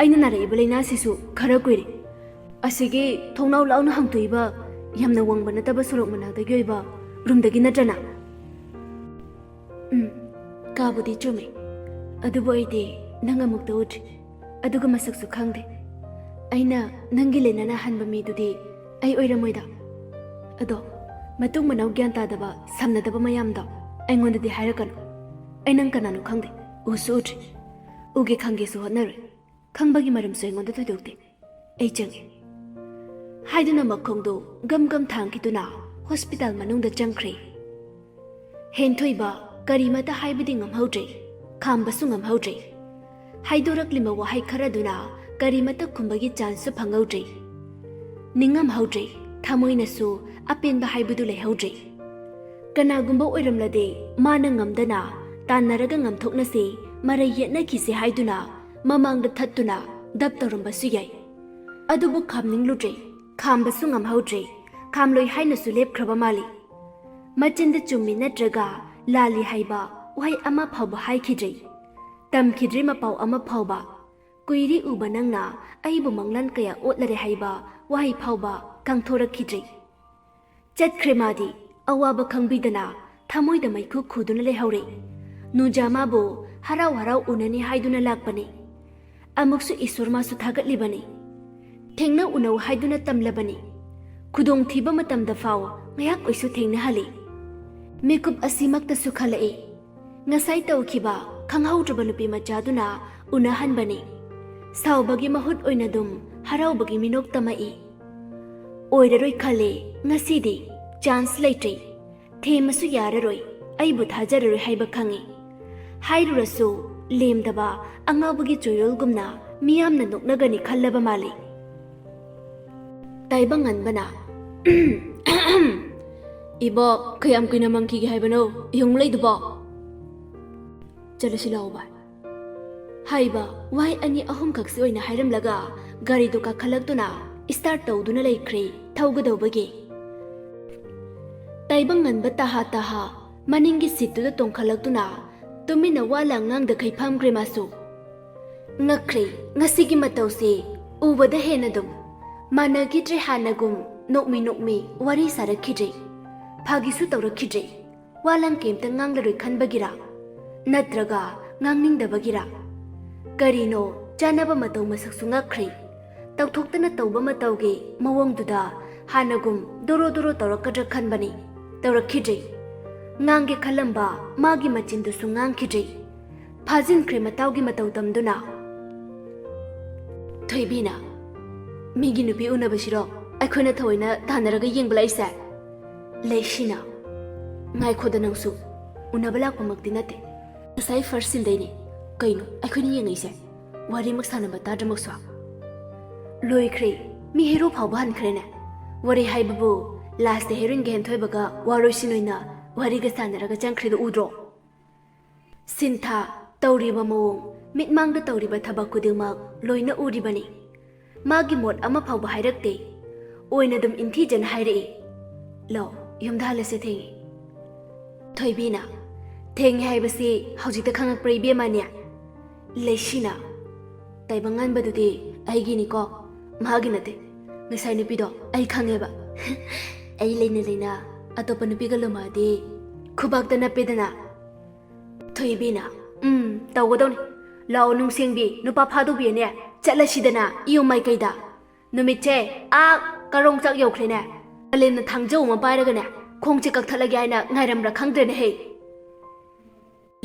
ꯑꯩꯅ ꯅꯥꯔꯛꯏꯕ ꯂꯥꯏꯅꯥꯁꯤꯁꯨ ꯈꯔ ꯀꯨꯏꯔꯦ꯫ ꯑꯁꯤꯒꯤ ꯊꯣꯡꯅꯥꯎ ꯂꯥꯎꯅ ꯍꯥꯡꯗꯣꯛꯏꯕ ꯌꯥꯝꯅ ꯋꯥꯡꯕ ꯅꯠꯇꯕ ꯁꯣꯔꯣꯛ ꯃꯅꯥꯛꯇꯒꯤ ꯑꯣꯏꯕ ꯔꯨꯝꯗꯒꯤ ꯅꯠꯇ꯭ꯔꯅ? ꯎꯝ, ꯀꯥꯕꯨꯗꯤ ꯆꯨꯝꯃꯦ꯫ ꯑꯗꯨꯕꯨ ꯑꯩꯗꯤ ꯅꯪ ꯑꯃꯨꯛꯇ ꯎꯗ꯭ꯔꯤ꯫ ꯑꯗꯨꯒ ꯃꯁꯛꯁꯨ ꯈꯪꯗꯦ꯫ ꯑꯩꯅ ꯅꯪꯒꯤ ꯂꯥꯏꯅꯥꯅ ꯍꯟꯕ ꯃꯤꯗꯨꯗꯤ ꯑꯩ ꯑꯣꯏꯔꯝꯃꯣꯏꯗ꯫ ꯑꯗꯣ, ꯃꯇꯨꯡ ꯃꯅꯥꯎ ꯒ꯭ꯌꯥꯟ ꯇꯥꯗꯕ, ꯁꯝꯅꯗꯕ ꯃꯌꯥꯝꯗꯣ ꯑꯩꯉꯣꯟꯗꯗꯤ ꯍꯥꯏꯔꯛꯀꯅꯨ꯫ ꯑꯩ ꯅꯪ ꯀꯅꯥꯅꯣ ꯈꯪꯗꯦ, ꯎꯁꯨ ꯎꯗ꯭ꯔꯤ꯫ ꯎꯒꯦ ꯈꯪꯒꯦꯁꯨ ꯍꯣꯠꯅꯔꯣꯏ꯫ ꯈꯪꯕꯒꯤ ꯃꯔꯝꯁꯨ ꯑꯩꯉꯣꯟꯗ ꯊꯣꯏꯗꯣꯛꯇꯦ꯫ ꯑꯩ ꯆꯪꯉꯦ꯫ ꯍꯥꯏꯗꯨꯅ ꯃꯈꯣꯡꯗꯨ ꯒꯝ ꯒꯝ ꯊꯥꯡꯈꯤꯗꯨꯅ ꯍꯣꯁꯄꯤꯇꯥꯜ ꯃꯅꯨꯡꯗ ꯆꯪꯈ꯭ꯔꯦ꯫ ꯍꯦꯟꯊꯣꯏꯕ ꯀꯔꯤꯃꯇ ꯍꯥꯏꯕꯗꯤ ꯉꯝꯍꯧꯗ꯭ꯔꯦ, ꯈꯥꯝꯕꯁꯨ ꯉꯝꯍꯧꯗ꯭ꯔꯦ꯫ ꯍꯥꯏꯗꯣꯔꯛꯂꯤꯕ ꯋꯥꯍꯩ ꯈꯔꯗꯨꯅ ꯀꯔꯤꯃꯇ ꯈꯨꯝꯕꯒꯤ ꯆꯥꯟꯁꯁꯨ ꯐꯪꯍꯧꯗ꯭ꯔꯦ꯫ ꯅꯤꯡꯉꯝꯍꯧꯗ꯭ꯔꯦ, ꯊꯃꯣꯏꯅꯁꯨ ꯑꯄꯦꯟꯕ ꯍꯥꯏꯕꯗꯨ ꯂꯩꯍꯧꯗ꯭ꯔꯦ꯫ ꯀꯅꯥꯒꯨꯝꯕ ꯑꯣꯏꯔꯝꯂꯗꯤ ꯃꯥꯅ ꯉꯝꯗꯅ ꯇꯥꯟꯅꯔꯒ ꯉꯝꯊꯣꯛꯅꯁꯤ, ꯃꯔꯩ ꯌꯦꯠꯅꯈꯤꯁꯤ ꯍꯥꯏꯗꯨꯅ ꯃꯃꯥꯡꯗ ꯊꯠꯇꯨꯅ ꯗꯞ ꯇꯧꯔꯝꯕꯁꯨ ꯌꯥꯏ꯫ ꯑꯗꯨꯕꯨ ꯈꯥꯝꯅꯤꯡꯂꯨꯗ꯭ꯔꯦ, ꯈꯥꯝꯕꯁꯨ ꯉꯝꯍꯧꯗ꯭ꯔꯦ, ꯈꯥꯝꯂꯣꯏ ꯍꯥꯏꯅꯁꯨ ꯂꯦꯞꯈ꯭ꯔꯕ ꯃꯥꯜꯂꯤ꯫ ꯃꯆꯤꯟꯗ ꯆꯨꯝꯃꯤ ꯅꯠꯇ꯭ꯔꯒ ꯂꯥꯜꯂꯤ ꯍꯥꯏꯕ ꯋꯥꯍꯩ ꯑꯃ ꯐꯥꯎꯕ ꯍꯥꯏꯈꯤꯗ꯭ꯔꯦ꯫ ꯇꯝꯈꯤꯗ꯭ꯔꯦ ꯃꯄꯥꯎ ꯑꯃ ꯐꯥꯎꯕ꯫ ꯀꯨꯏꯔꯤ ꯎꯕ ꯅꯪꯅ ꯑꯩꯕꯨ ꯃꯪꯂꯥꯟ ꯀꯌꯥ ꯑꯣꯠꯂꯔꯦ ꯍꯥꯏꯕ ꯋꯥꯍꯩ ꯐꯥꯎꯕ ꯀꯥꯡꯊꯣꯔꯛꯈꯤꯗ꯭ꯔꯦ꯫ ꯆꯠꯈ꯭ꯔꯦ ꯃꯥꯗꯤ꯫ ꯑꯋꯥꯕ ꯈꯪꯕꯤꯗꯅ ꯊꯃꯣꯏꯗ ꯃꯩꯈꯨ ꯈꯨꯗꯨꯅ ꯂꯩꯍꯧꯔꯦ꯫ ꯅꯨꯖꯥ ꯃꯥꯕꯨ ꯍꯔꯥꯎ ꯍꯔꯥꯎ ꯎꯅꯅꯤ ꯍꯥꯏꯗꯨꯅ ꯂꯥꯛꯄꯅꯤ꯫ ꯑꯃꯨꯛꯁꯨ ꯏꯁꯣꯔ ꯃꯥꯁꯨ ꯊꯥꯒꯠꯂꯤꯕꯅꯤ꯫ ꯊꯦꯡꯅ ꯎꯅꯧ ꯍꯥꯏꯗꯨꯅ ꯇꯝꯂꯕꯅꯤ꯫ ꯈꯨꯗꯣꯡꯊꯤꯕ ꯃꯇꯝꯗ ꯐꯥꯎ ꯉꯥꯏꯍꯥꯛ ꯑꯣꯏꯁꯨ ꯊꯦꯡꯅꯍꯜꯂꯤ꯫ ꯃꯤꯀꯨꯞ ꯑꯁꯤꯃꯛꯇꯁꯨ ꯈꯜꯂꯛꯏ꯫ ꯉꯁꯥꯏ ꯇꯧꯈꯤꯕ ꯈꯪꯍꯧꯗ꯭ꯔꯕ ꯅꯨꯄꯤ ꯃꯆꯥꯗꯨꯅ ꯎꯅꯍꯟꯕꯅꯤ꯫ ꯁꯥꯎꯕꯒꯤ ꯃꯍꯨꯠ ꯑꯣꯏꯅ ꯑꯗꯨꯝ ꯍꯔꯥꯎꯕꯒꯤ ꯃꯤꯅꯣꯛ ꯇꯝꯃꯛꯏ꯫ ꯑꯣꯏꯔꯔꯣꯏ ꯈꯜꯂꯦ ꯉꯁꯤꯗꯤ꯫ ꯆꯥꯟꯁ ꯂꯩꯇ꯭ꯔꯦ꯫ ꯊꯦꯝꯃꯁꯨ ꯌꯥꯔꯔꯣꯏ꯫ ꯑꯩꯕꯨ ꯊꯥꯖꯔꯔꯣꯏ ꯍꯥꯏꯕ ꯈꯪꯉꯤ꯫ ꯍꯥꯏꯔꯨꯔꯁꯨ ꯂꯦꯝꯗꯕ ꯑꯉꯥꯎꯕꯒꯤ ꯆꯣꯏꯔꯣꯜꯒꯨꯝꯅ ꯃꯤꯌꯥꯝꯅ ꯅꯣꯛꯅꯒꯅꯤ ꯈꯜꯂꯕ ꯃꯥꯜꯂꯤ꯫ ꯇꯥꯏꯕꯪ ꯉꯟꯕꯅ, "ꯏꯕꯣꯛ, ꯀꯌꯥꯝ ꯀꯨꯏꯅ ꯃꯪꯈꯤꯒꯦ ꯍꯥꯏꯕꯅꯣ ꯌꯨꯝ ꯂꯩꯗꯨꯕꯣ? ꯆꯠꯂꯁꯤ ꯂꯥꯛꯑꯣ ꯚꯥꯏ" ꯍꯥꯏꯕ ꯋꯥꯍꯩ ꯑꯅꯤ ꯑꯍꯨꯝꯈꯛꯁꯤ ꯑꯣꯏꯅ ꯍꯥꯏꯔꯝꯂꯒ ꯒꯥꯔꯤꯗꯨ ꯀꯥꯈꯠꯂꯛꯇꯨꯅ start ꯇꯧꯗꯨꯅ ꯂꯩꯈ꯭ꯔꯦ ꯊꯧꯒꯗꯧꯕꯒꯤ꯫ ꯇꯥꯏꯕꯪ ꯉꯟꯕ ꯇꯍꯥ ꯇꯍꯥ ꯃꯅꯤꯡꯒꯤ seat ꯇꯨꯗ ꯇꯣꯡꯈꯠꯂꯛꯇꯨꯅ ꯇꯨꯃꯤꯟꯅ ꯋꯥ ꯂꯥꯡ ꯉꯥꯡꯗꯈꯩ ꯐꯝꯈ꯭ꯔꯦ ꯃꯥꯁꯨ꯫ ꯉꯛꯈ꯭ꯔꯦ ꯉꯁꯤꯒꯤ ꯃꯇꯧꯁꯦ ꯎꯕꯗ ꯍꯦꯟꯅ ꯑꯗꯨꯝ ꯃꯥꯟꯅꯈꯤꯗ꯭ꯔꯦ, ꯍꯥꯟꯅꯒꯨꯝ ꯅꯣꯛꯃꯤ ꯅꯣꯛꯃꯤ ꯋꯥꯔꯤ ꯁꯥꯔꯛꯈꯤꯗ꯭ꯔꯦ, ꯐꯥꯒꯤꯁꯨ ꯇꯧꯔꯛꯈꯤꯗ꯭ꯔꯦ꯫ ꯋꯥ ꯂꯥꯡ ꯀꯩꯝꯇ ꯉꯥꯡꯂꯔꯣꯏ ꯈꯟꯕꯒꯤꯔ? ꯅꯠꯇ꯭ꯔꯒ ꯉꯥꯡꯅꯤꯡꯗꯕꯒꯤꯔ? ꯀꯔꯤꯅꯣ ꯆꯥꯅꯕ ꯃꯇꯧ ꯃꯁꯛꯁꯨ ꯉꯛꯈ꯭ꯔꯦ꯫ ꯇꯧꯊꯣꯛꯇꯅ ꯇꯧꯕ ꯃꯇꯧꯒꯤ ꯃꯑꯣꯡꯗꯨꯗ ꯍꯥꯟꯅꯒꯨꯝ ꯗꯣꯔꯣ ꯗꯣꯔꯣ ꯇꯧꯔꯛꯀꯗ꯭ꯔꯥ ꯈꯟꯕꯅꯤ, ꯇꯧꯔꯛꯈꯤꯗ꯭ꯔꯦ꯫ ꯉꯥꯡꯒꯦ ꯈꯜꯂꯝꯕ ꯃꯥꯒꯤ ꯃꯆꯤꯟꯗꯨꯁꯨ ꯉꯥꯡꯈꯤꯗ꯭ꯔꯦ꯫ ꯐꯥꯖꯤꯟꯈ꯭ꯔꯦ ꯃꯇꯥꯎꯒꯤ ꯃꯇꯧ ꯇꯝꯗꯨꯅ꯫ ꯊꯣꯏꯕꯤꯅ, "ꯃꯤꯒꯤ ꯅꯨꯄꯤ ꯎꯅꯕꯁꯤꯔꯣ ꯑꯩꯈꯣꯏꯅ ꯊꯑꯣꯏꯅ ꯇꯥꯟꯅꯔꯒ ꯌꯦꯡꯕ ꯂꯥꯛꯏꯁꯦ?" ꯂꯩꯁꯤꯅ, "ꯉꯥꯏꯈꯣꯗ ꯅꯪꯁꯨ, ꯎꯅꯕ ꯂꯥꯛꯄꯃꯛꯇꯤ ꯅꯠꯇꯦ꯫ ꯉꯁꯥꯏ first scene ꯗꯩꯅꯦ ꯀꯩꯅꯣ ꯑꯩꯈꯣꯏꯅ ꯌꯦꯡꯉꯛꯏꯁꯦ, ꯋꯥꯔꯤꯃꯛ ꯁꯥꯟꯅꯕ ꯇꯥꯗ꯭ꯔꯃꯛꯁꯨ꯫ ꯂꯣꯏꯈ꯭ꯔꯦ, ꯃꯤ hero ꯐꯥꯎꯕ ꯍꯟꯈ꯭ꯔꯦꯅꯦ꯫ ꯋꯥꯔꯤ ꯍꯥꯏꯕꯕꯨ last ꯇ heroine ꯒ ꯍꯦꯟꯊꯣꯏꯕꯒ ꯋꯥꯔꯣꯏꯁꯤꯟ ꯑꯣꯏꯅ ꯋꯥꯔꯤꯒ ꯁꯥꯟꯅꯔꯒ ꯆꯪꯈ꯭ꯔꯤꯗꯣ ꯎꯗ꯭ꯔꯣ?" ꯁꯤꯟꯊꯥ, ꯇꯧꯔꯤꯕ ꯃꯑꯣꯡ, ꯃꯤꯠꯃꯥꯡꯗ ꯇꯧꯔꯤꯕ ꯊꯕꯛ ꯈꯨꯗꯤꯡꯃꯛ ꯂꯣꯏꯅ ꯎꯔꯤꯕꯅꯤ꯫ ꯃꯥꯒꯤ ꯃꯣꯠ ꯑꯃ ꯐꯥꯎꯕ ꯍꯥꯏꯔꯛꯇꯦ꯫ ꯑꯣꯏꯅ ꯑꯗꯨꯝ ꯏꯟꯊꯤꯖꯅ ꯍꯥꯏꯔꯛꯏ, "ꯂꯥꯛꯑꯣ, ꯌꯨꯝꯗ ꯍꯜꯂꯁꯦ, ꯊꯦꯡꯉꯦ"꯫ ꯊꯣꯏꯕꯤꯅ, "ꯊꯦꯡꯉꯦ ꯍꯥꯏꯕꯁꯤ ꯍꯧꯖꯤꯛꯇ ꯈꯪꯉꯛꯄ꯭ꯔꯥ ꯏꯕꯦꯝꯃꯅꯦ?" ꯂꯩꯁꯤꯅ, "ꯇꯥꯏꯕꯪ ꯉꯟꯕꯗꯨꯗꯤ ꯑꯩꯒꯤꯅꯤꯀꯣ, ꯃꯥꯒꯤ ꯅꯠꯇꯦ꯫ ꯉꯁꯥꯏ ꯅꯨꯄꯤꯗꯣ ꯑꯩ ꯈꯪꯉꯦꯕ꯫ ꯑꯩ ꯂꯩꯅ ꯂꯩꯅ ꯑꯇꯣꯞꯄ ꯅꯨꯄꯤꯒ ꯂꯨꯝꯃꯛꯑꯗꯤ ꯈꯨꯕꯥꯛꯇ ꯅꯞꯄꯦꯗꯅ"꯫ ꯊꯣꯏꯕꯤꯅ, "ꯎꯝ, ꯇꯧꯒꯗꯧꯅꯤ꯫ ꯂꯥꯛꯑꯣ ꯅꯨꯡꯁꯦꯡꯕꯤ, ꯅꯨꯄꯥ ꯐꯥꯗꯧꯕꯤꯅꯦ, ꯆꯠꯂꯁꯤꯗꯅ ꯏꯌꯨꯝ ꯃꯥꯏꯀꯩꯗ꯫ ꯅꯨꯃꯤꯠꯁꯦ ꯑꯥ ꯀꯔꯣꯡ ꯆꯥꯛ ꯌꯧꯈ꯭ꯔꯦꯅꯦ꯫ ꯀꯥꯂꯦꯟꯅ ꯊꯥꯡꯖꯧ ꯑꯃ ꯄꯥꯏꯔꯒꯅꯦ ꯈꯣꯡꯁꯦ ꯀꯛꯊꯠꯂꯒꯦ ꯍꯥꯏꯅ ꯉꯥꯏꯔꯝꯕ꯭ꯔꯥ ꯈꯪꯗ꯭ꯔꯦꯅꯦ ꯍꯦ"꯫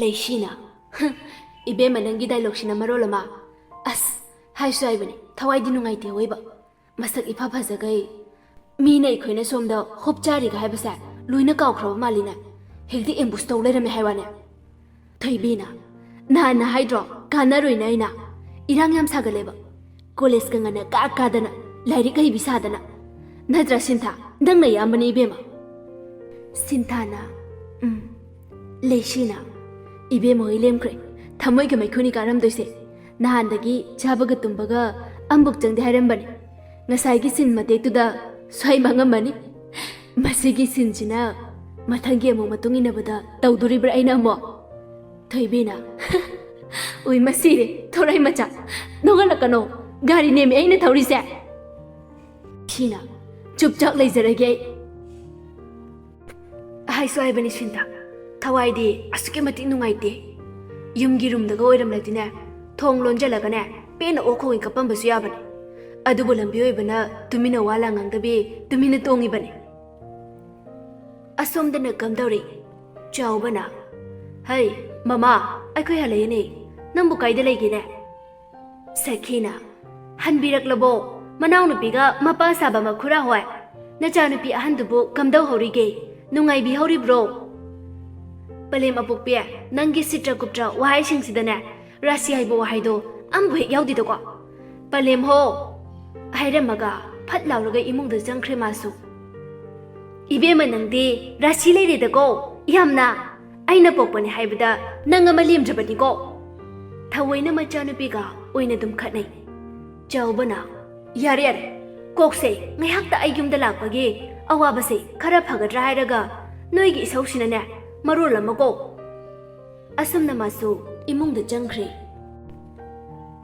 ꯂꯩꯁꯤꯅ, "ꯍ, ꯏꯕꯦꯝꯃ ꯅꯪꯒꯤ dialogue ꯁꯤꯅ ꯃꯔꯣꯜ ꯑꯃ꯫ ꯑꯁ, ꯍꯥꯏꯁꯨ ꯍꯥꯏꯕꯅꯤ, ꯊꯋꯥꯏꯗꯤ ꯅꯨꯡꯉꯥꯏꯇꯦ ꯑꯣꯏꯕ꯫ ꯃꯁꯛ ꯏꯐ ꯐꯖꯈꯩ ꯃꯤꯅ ꯑꯩꯈꯣꯏꯅ ꯁꯣꯝꯗ ꯍꯣꯞ ꯆꯥꯔꯤꯒ ꯍꯥꯏꯕꯁꯦ ꯂꯣꯏꯅ ꯀꯥꯎꯈ꯭ꯔꯕ ꯃꯥꯜꯂꯤꯅꯦ꯫ ꯍꯦꯛꯇ ambush ꯇꯧ ꯂꯩꯔꯝꯃꯦ ꯍꯥꯏ ꯋꯥꯅꯦ"꯫ ꯊꯣꯏꯕꯤꯅ, "ꯅꯍꯥꯟꯅ ꯍꯥꯏꯗ꯭ꯔꯣ, ꯀꯥꯟꯅꯔꯣꯏꯅ ꯑꯩꯅ? ꯏꯔꯥꯡ ꯌꯥꯝ ꯁꯥꯒꯠꯂꯦꯕ꯫ ꯀꯣꯂꯦꯖꯀ ꯉꯟꯅ ꯀꯥ ꯀꯥꯗꯅ, ꯂꯥꯏꯔꯤꯛ ꯍꯩꯕꯤ ꯁꯥꯗꯅ꯫ ꯅꯠꯇ꯭ꯔꯥ ꯁꯤꯟꯊꯥ? ꯅꯪꯅ ꯑꯌꯥꯝꯕꯅꯤ ꯏꯕꯦꯝꯃ꯫ ꯁꯤꯟꯊꯥꯅ, "ꯎꯝ, ꯂꯩꯁꯤꯅ ꯏꯕꯦꯝꯃ ꯍꯣꯏ ꯂꯦꯝꯈ꯭ꯔꯦ꯫ ꯊꯃꯣꯏꯒ ꯃꯩꯈꯨꯅꯤ ꯀꯥꯔꯝꯗꯣꯏꯁꯦ꯫ ꯅꯍꯥꯟꯗꯒꯤ ꯆꯥꯕꯒ ꯇꯨꯝꯕꯒ ꯑꯝꯕꯨꯛ ꯆꯪꯗꯦ ꯍꯥꯏꯔꯝꯕꯅꯤ꯫ ꯉꯁꯥꯏꯒꯤ ꯁꯤꯟ ꯃꯇꯦꯛꯇꯨꯗ ꯁꯣꯏ ꯃꯥꯡꯉꯝꯃꯅꯤ꯫ ꯃꯁꯤꯒꯤ ꯁꯤꯟꯁꯤꯅ ꯃꯊꯪꯒꯤ ꯑꯃꯨꯛ ꯃꯇꯨꯡ ꯏꯟꯅꯕꯗ ꯇꯧꯗꯣꯔꯤꯕ꯭ꯔꯥ ꯑꯩꯅ ꯑꯃꯨꯛ?" ꯊꯣꯏꯕꯤꯅ, "ꯎꯏ, ꯃꯁꯤꯔꯦ, ꯊꯣꯔꯥꯏ ꯃꯆꯥ꯫ ꯅꯣꯡꯍꯜꯂꯛꯀꯅꯣ, ꯒꯥꯔꯤ ꯅꯦꯝꯃꯤ ꯑꯩꯅ ꯊꯧꯔꯤꯁꯦ꯫" ꯁꯤꯅ, "ꯆꯨꯞꯆꯥꯛ ꯂꯩꯖꯔꯒꯦ ꯑꯩ꯫" ꯍꯥꯏꯁꯨ ꯍꯥꯏꯕꯅꯤ ꯁꯤꯟꯊꯥ, ꯊꯋꯥꯏꯗꯤ ꯑꯁꯨꯛꯀꯤ ꯃꯇꯤꯛ ꯅꯨꯡꯉꯥꯏꯇꯦ꯫ ꯌꯨꯝꯒꯤ ꯔꯨꯝꯗꯒ ꯑꯣꯏꯔꯝꯂꯗꯤꯅꯦ, ꯊꯣꯡ ꯂꯣꯟꯖꯜꯂꯒꯅꯦ, ꯄꯦꯟꯅ ꯑꯣꯛ ꯈꯣꯡꯒꯩ ꯀꯞꯄꯝꯕꯁꯨ ꯌꯥꯕꯅꯤ꯫ ꯑꯗꯨꯕꯨ ꯂꯝꯕꯤ ꯑꯣꯏꯕꯅ ꯇꯨꯃꯤꯟꯅ ꯋꯥ ꯂꯥꯡ ꯉꯥꯡꯗꯕꯤ ꯇꯨꯃꯤꯟꯅ ꯇꯣꯡꯉꯤꯕꯅꯤ꯫ ꯑꯁꯣꯝꯗꯅ ꯀꯝꯗꯧꯔꯤ? ꯆꯥꯎꯕꯅ, "ꯍꯩ, ꯃꯃꯥ, ꯑꯩꯈꯣꯏ ꯍꯜꯂꯛꯑꯦꯅꯦ꯫ ꯅꯪꯕꯨ ꯀꯥꯏꯗ ꯂꯩꯒꯦꯅꯦ?" ꯁꯈꯤꯅ, "ꯍꯟꯕꯤꯔꯛꯂꯕꯣ? ꯃꯅꯥꯎꯅꯨꯄꯤꯒ ꯃꯄꯥ ꯁꯥꯕ ꯃꯈꯨꯔꯥ ꯍꯣꯏ? ꯅꯆꯥꯅꯨꯄꯤ ꯑꯍꯟꯗꯨꯕꯨ ꯀꯝꯗꯧꯍꯧꯔꯤꯒꯦ? ꯅꯨꯡꯉꯥꯏꯕꯤꯍꯧꯔꯤꯕ꯭ꯔꯣ?" "ꯄꯂꯦꯝ ꯑꯄꯣꯛꯄꯤ, ꯅꯪꯒꯤ ꯁꯤꯇ꯭ꯔ ꯀꯨꯞꯇ꯭ꯔ ꯋꯥꯍꯩꯁꯤꯡꯁꯤꯗꯅꯦ, ꯔꯥꯁꯤ ꯍꯥꯏꯕ ꯋꯥꯍꯩꯗꯣ ꯑꯝꯕꯨ ꯍꯦꯛ ꯌꯥꯎꯗꯦꯗꯀꯣ꯫ ꯄꯂꯦꯝ ꯍꯣ!" ꯍꯥꯏꯔꯝꯃꯒ ꯐꯠ ꯂꯥꯎꯔꯒ ꯏꯃꯨꯡꯗ ꯆꯪꯈ꯭ꯔꯦ ꯃꯥꯁꯨ꯫ "ꯏꯕꯦꯝꯃ, ꯅꯪꯗꯤ ꯔꯥꯁꯤ ꯂꯩꯔꯦꯗꯀꯣ ꯌꯥꯝꯅ꯫ ꯑꯩꯅ ꯄꯣꯛꯄꯅꯦ ꯍꯥꯏꯕꯗ ꯅꯪ ꯑꯃ ꯂꯦꯝꯗ꯭ꯔꯕꯅꯤꯀꯣ꯫" ꯊꯑꯣꯏꯅ ꯃꯆꯥꯅꯨꯄꯤꯒ ꯑꯣꯏꯅ ꯑꯗꯨꯝ ꯈꯠꯅꯩ꯫ ꯆꯥꯎꯕꯅ, "ꯌꯥꯔꯦ, ꯌꯥꯔꯦ, ꯀꯣꯛꯁꯦ ꯉꯥꯏꯍꯥꯛꯇ ꯑꯩ ꯌꯨꯝꯗ ꯂꯥꯛꯄꯒꯤ ꯑꯋꯥꯕꯁꯦ ꯈꯔ ꯐꯒꯗ꯭ꯔꯥ ꯍꯥꯏꯔꯒ ꯅꯣꯏꯒꯤ ꯏꯁꯧꯁꯤꯅꯅꯦ ꯃꯔꯣꯜ ꯑꯃꯀꯣ꯫" ꯑꯁꯨꯝꯅ ꯃꯥꯁꯨ ꯏꯃꯨꯡꯗ ꯆꯪꯈ꯭ꯔꯦ꯫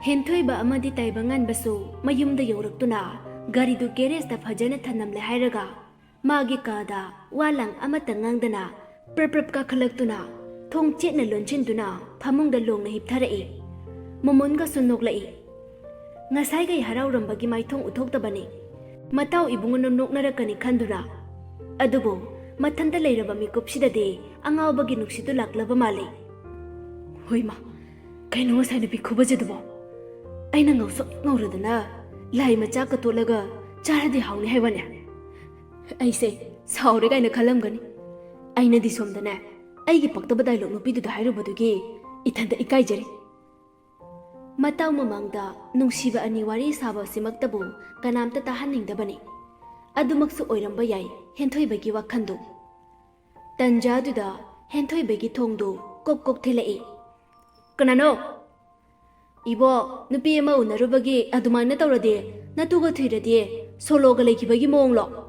ꯍꯦꯟꯊꯣꯏꯕ ꯑꯃꯗꯤ ꯇꯥꯏꯕꯪꯉꯥꯟꯕꯁꯨ ꯃꯌꯨꯝꯗ ꯌꯧꯔꯛꯇꯨꯅ ꯒꯥꯔꯤꯗꯨ ꯒꯦꯔꯦꯖꯇ ꯐꯖꯅ ꯊꯅꯝꯂꯦ ꯍꯥꯏꯔꯒ ꯃꯥꯒꯤ ꯀꯥꯗ ꯋꯥ ꯂꯥꯡ ꯑꯃꯠꯇ ꯉꯥꯡꯗꯅ ꯄ꯭ꯔꯞ ꯄ꯭ꯔꯞ ꯀꯥꯈꯠꯂꯛꯇꯨꯅ ꯊꯣꯡ ꯆꯦꯠꯅ ꯂꯣꯟꯁꯤꯟꯗꯨꯅ ꯐꯃꯨꯡꯗ ꯂꯣꯡꯅ ꯍꯤꯞꯊꯔꯛꯏ꯫ ꯃꯣꯃꯣꯟꯒꯁꯨ ꯅꯣꯛꯂꯛꯏ꯫ ꯉꯁꯥꯏꯈꯩ ꯍꯔꯥꯎꯔꯝꯕꯒꯤ ꯃꯥꯏꯊꯣꯡ ꯎꯠꯊꯣꯛꯇꯕꯅꯤ꯫ ꯃꯇꯥꯎ ꯏꯕꯨꯡꯉꯣꯅ ꯅꯣꯛꯅꯔꯛꯀꯅꯤ ꯈꯟꯗꯨꯅ꯫ ꯑꯗꯨꯕꯨ ꯃꯊꯟꯇ ꯂꯩꯔꯕ ꯃꯤꯀꯨꯞꯁꯤꯗꯗꯤ ꯑꯉꯥꯎꯕꯒꯤ ꯅꯨꯡꯁꯤꯠꯇꯨ ꯂꯥꯛꯂꯕ ꯃꯥꯜꯂꯤ꯫ ꯍꯣꯏꯃ, ꯀꯩꯅꯣ ꯉꯁꯥꯏ ꯅꯨꯄꯤ ꯈꯨꯕꯖꯗꯨꯕꯣ? ꯑꯩꯅ ꯉꯧꯁꯣꯛ ꯉꯧꯔꯗꯅ ꯂꯥꯏ ꯃꯆꯥ ꯀꯠꯇꯣꯠꯂꯒ ꯆꯥꯔꯗꯤ ꯍꯥꯎꯅꯤ ꯍꯥꯏꯕꯅꯦ꯫ ꯑꯩꯁꯦ ꯁꯥꯎꯔꯦ ꯀꯥꯏꯅ ꯈꯜꯂꯝꯒꯅꯤ꯫ ꯑꯩꯅꯗꯤ ꯁꯣꯝꯗꯅꯦ, ꯑꯩꯒꯤ ꯄꯛꯇꯕ ꯗꯥꯏꯂꯣꯛ ꯅꯨꯄꯤꯗꯨꯗ ꯍꯥꯏꯔꯨꯕꯗꯨꯒꯤ ꯏꯊꯟꯇ ꯏꯀꯥꯏꯖꯔꯤ꯫ ꯃꯇꯥꯎ ꯃꯃꯥꯡꯗ ꯅꯨꯡꯁꯤꯕ ꯑꯅꯤ ꯋꯥꯔꯤ ꯁꯥꯕ ꯑꯁꯤꯃꯛꯇꯕꯨ ꯀꯅꯥꯝꯇ ꯇꯥꯍꯟꯅꯤꯡꯗꯕꯅꯤ꯫ ꯑꯗꯨꯃꯛꯁꯨ ꯑꯣꯏꯔꯝꯕ ꯌꯥꯏ ꯍꯦꯟꯊꯣꯏꯕꯒꯤ ꯋꯥꯈꯜꯗꯨ꯫ ꯇꯟꯖꯥꯗꯨꯗ ꯍꯦꯟꯊꯣꯏꯕꯒꯤ ꯊꯣꯡꯗꯨ ꯀꯣꯛ ꯀꯣꯛ ꯊꯤꯜꯂꯛꯏ꯫ "ꯀꯅꯥꯅꯣ?" "ꯏꯕꯣ, ꯅꯨꯄꯤ ꯑꯃ ꯎꯅꯔꯨꯕꯒꯤ ꯑꯗꯨꯃꯥꯏꯅ ꯇꯧꯔꯗꯤ, ꯅꯇꯨꯒ ꯊꯨꯏꯔꯗꯤ ꯁꯣꯂꯣꯒ ꯂꯩꯈꯤꯕꯒꯤ ꯃꯑꯣꯡꯂꯣ?"